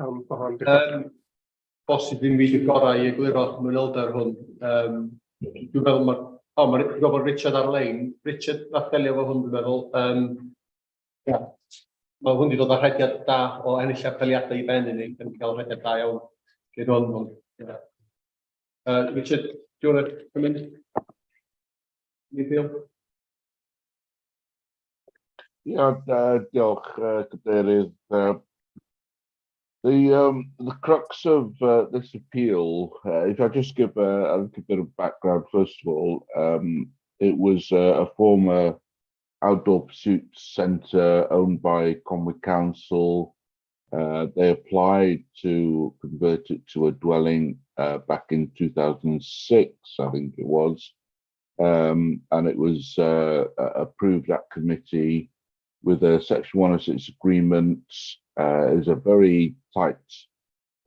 Am bo hon di colli. Bosib ddim fi 'di'r gorau i egluro manylder hwn. Dwi'n meddwl ma', o, ma' dwi'n gweld bod Richard ar-lein. Richard nath ddelio efo hwn, dwi'n meddwl. Ia, mae hwn wedi dod â rhediad da o ennill apeliadau i ben i ni. Da ni'n cael rhediad da iawn gyda hwn. Ond, ia. Richard, do you want to come in? Any appeal? Ia, diolch, Cadeirydd. The crux of this appeal, if I just give a little bit of background first of all, it was a former outdoor pursuits centre owned by Conwy Council. They applied to convert it to a dwelling back in 2006, I think it was, and it was approved at committee with a Section 106 agreement. Is a very tight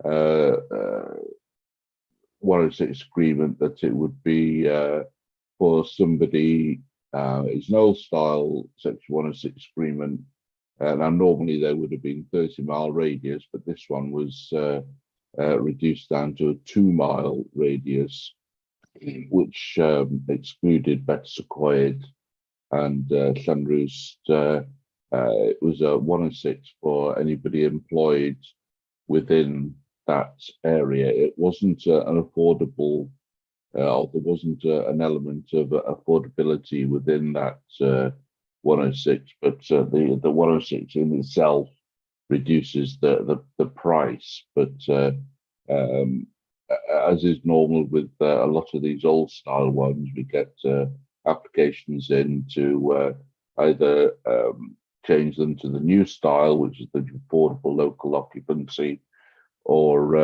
106 agreement that it would be for somebody. It's an old style Section 106 agreement. Now, normally there would have been 30-mile radius, but this one was reduced down to a 2-mile radius, which excluded Betws-y-Coed and Llanrwst. It was a 106 for anybody employed within that area. It wasn't an affordable, or there wasn't an element of affordability within that 106, but the 106 in itself reduces the price. But as is normal with a lot of these old style ones, we get applications in to either change them to the new style, which is the affordable local occupancy, or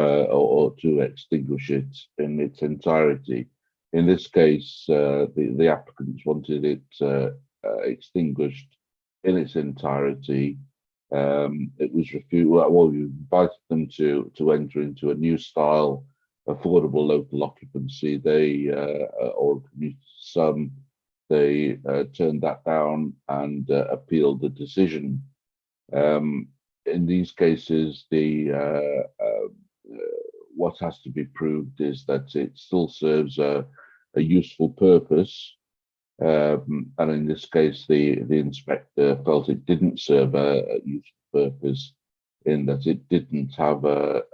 to extinguish it in its entirety. In this case, the applicants wanted it extinguished in its entirety. It was refused. Well, we invited them to enter into a new style, affordable local occupancy. They or community sum. They turned that down and appealed the decision. In these cases, the what has to be proved is that it still serves a useful purpose. And in this case, the inspector felt it didn't serve a useful purpose in that it didn't have the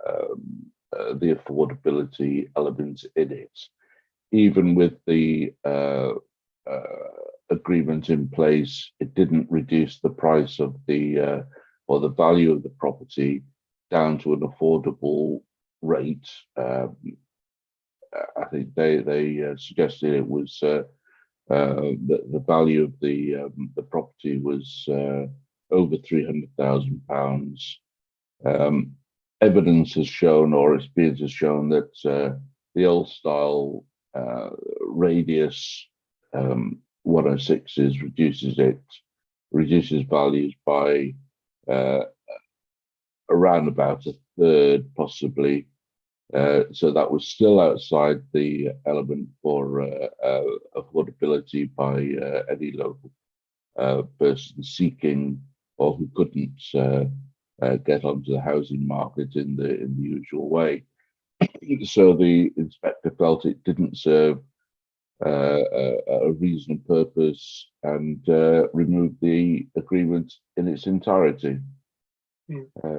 affordability element in it. Even with the agreement in place, it didn't reduce the price of the or the value of the property down to an affordable rate. I think they suggested it was the value of the property was over £300,000. Evidence has shown, or experience has shown, that the old style radius 106s reduces values by around about a third, possibly. So that was still outside the element for affordability by any local person seeking or who couldn't get onto the housing market in the usual way. So the inspector felt it didn't serve a reasonable purpose and removed the agreement in its entirety.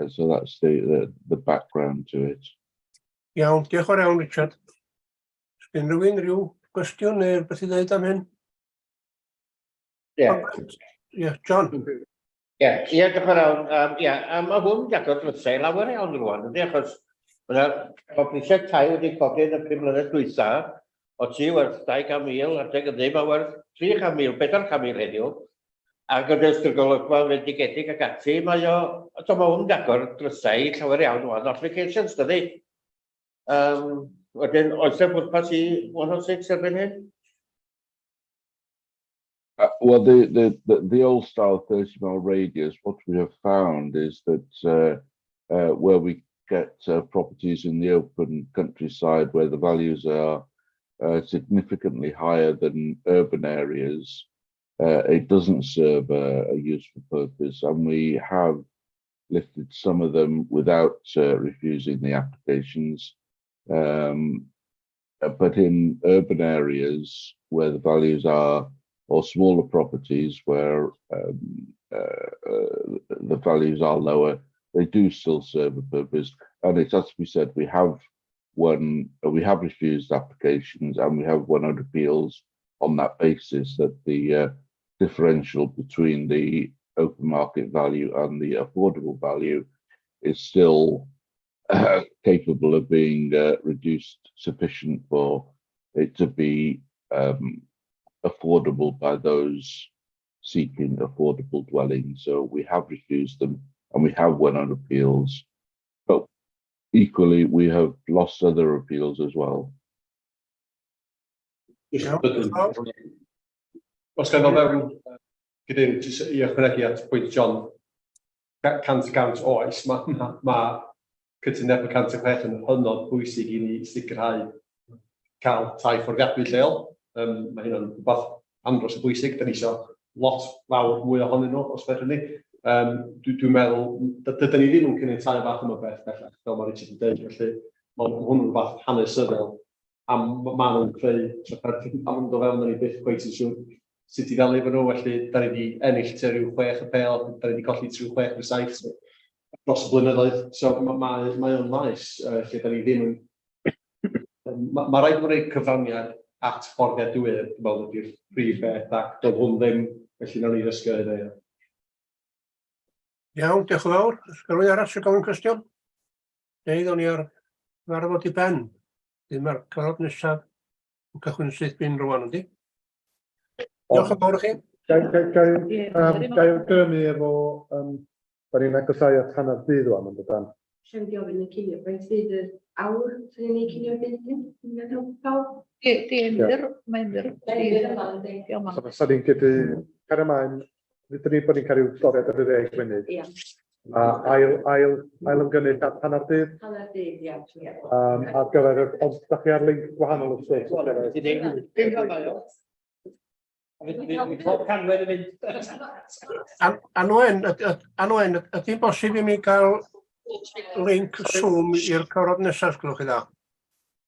So that's the background to it. Iawn, diolch yn fawr iawn, Richard. Sgyn rhywun rhyw gwestiwn neu beth i ddweud am hyn? Ie. Ie, John. Ie, ie, diolch yn fawr iawn. Ie, mae hwn wedi agor drysau lawer iawn rwan, ydy, achos mae prisiau tai wedi codi yn y 5 mlynedd dwytha, o ti werth 200,000, adeg ydy, mae werth 300,000, 400,000 heddiw, ac yn ystod golygfa fendigedig ac ati, mae o, so mae hwn wedi agor drysau llawer iawn rwan, applications, dydy. Wedyn, oes e bwrpas i 106 erbyn hyn? Well, the old style 30-mile radius, what we have found is that where we get properties in the open countryside where the values are significantly higher than urban areas, it doesn't serve a useful purpose, and we have lifted some of them without refusing the applications. But in urban areas where the values are, or smaller properties where the values are lower, they do still serve a purpose. And it has to be said, we have won, we have refused applications, and we have won on appeals on that basis, that the differential between the open market value and the affordable value is still capable of being reduced sufficient for it to be affordable by those seeking affordable dwellings. So we have refused them, and we have won on appeals, but equally we have lost other appeals as well. Os ga i ddod fewn, Cadeirydd, jyst i ychwanegu at pwynt John, 100% oes, ma cytundeb y 106 yn hynod bwysig i ni sicrhau cael tai fforddiadwy lleol. Mae hynna'n rhywbeth andros o bwysig, da ni isio lot fawr mwy ohonyn nhw, os fedrwn ni. Dwi'n meddwl, dydyn ni ddim yn cynnig tai fath yma beth bellach, fel mae Richard yn dweud, felly mae hwn yn rhywbeth hanesyddol, a ma' nhw'n creu trafferth am yn dod fewn, da ni byth cweit yn siŵr sut i ddelio efo nhw, felly da ni wedi ennill tua rhyw 6 apêl, da ni wedi colli tua rhyw 6 neu 7 so, dros y blynyddoedd, so mae o'n maes lle da ni ddim yn... Mae rhaid bod rhoi cyfraniad at fforddiadwyedd, dwi'n meddwl, ydy'r prif beth, ac doedd hwn ddim, felly nawn ni ddysgu o hynna, ie. Iawn, diolch yn fawr. Oes rhywun arall sy'n gofyn cwestiwn? Neu ddown ni ar gyfarfod i ben. Bydd mae'r cyfarfod nesaf yn cychwyn syth bin rwan, yndi? Diolch yn fawr i chi. Ga i awgrymu efo, da ni'n agosáu at hanner dydd rwan, yn dydan? Swn i ofyn y cinio, faint fydd yr awr sy'n ei wneud cinio bydd ni? Yn pawb? Di Emyr, mae Emyr. Emyr yma, yndi. So fysa ni'n gallu cario ymlaen, ddeudan ni bod ni'n cael rhyw doriad ar y 10 munud. Ia. A ail ymgynnull at hanner dydd. Hanner dydd, ia. Ia. Ar gyfer, ond da chi ar link gwahanol wrth gwrs. Canwen yn mynd. Anwen, Anwen, ydy'n bosib i mi gael link Zoom i'r cyfarfod nesaf, gwelwch chi dda?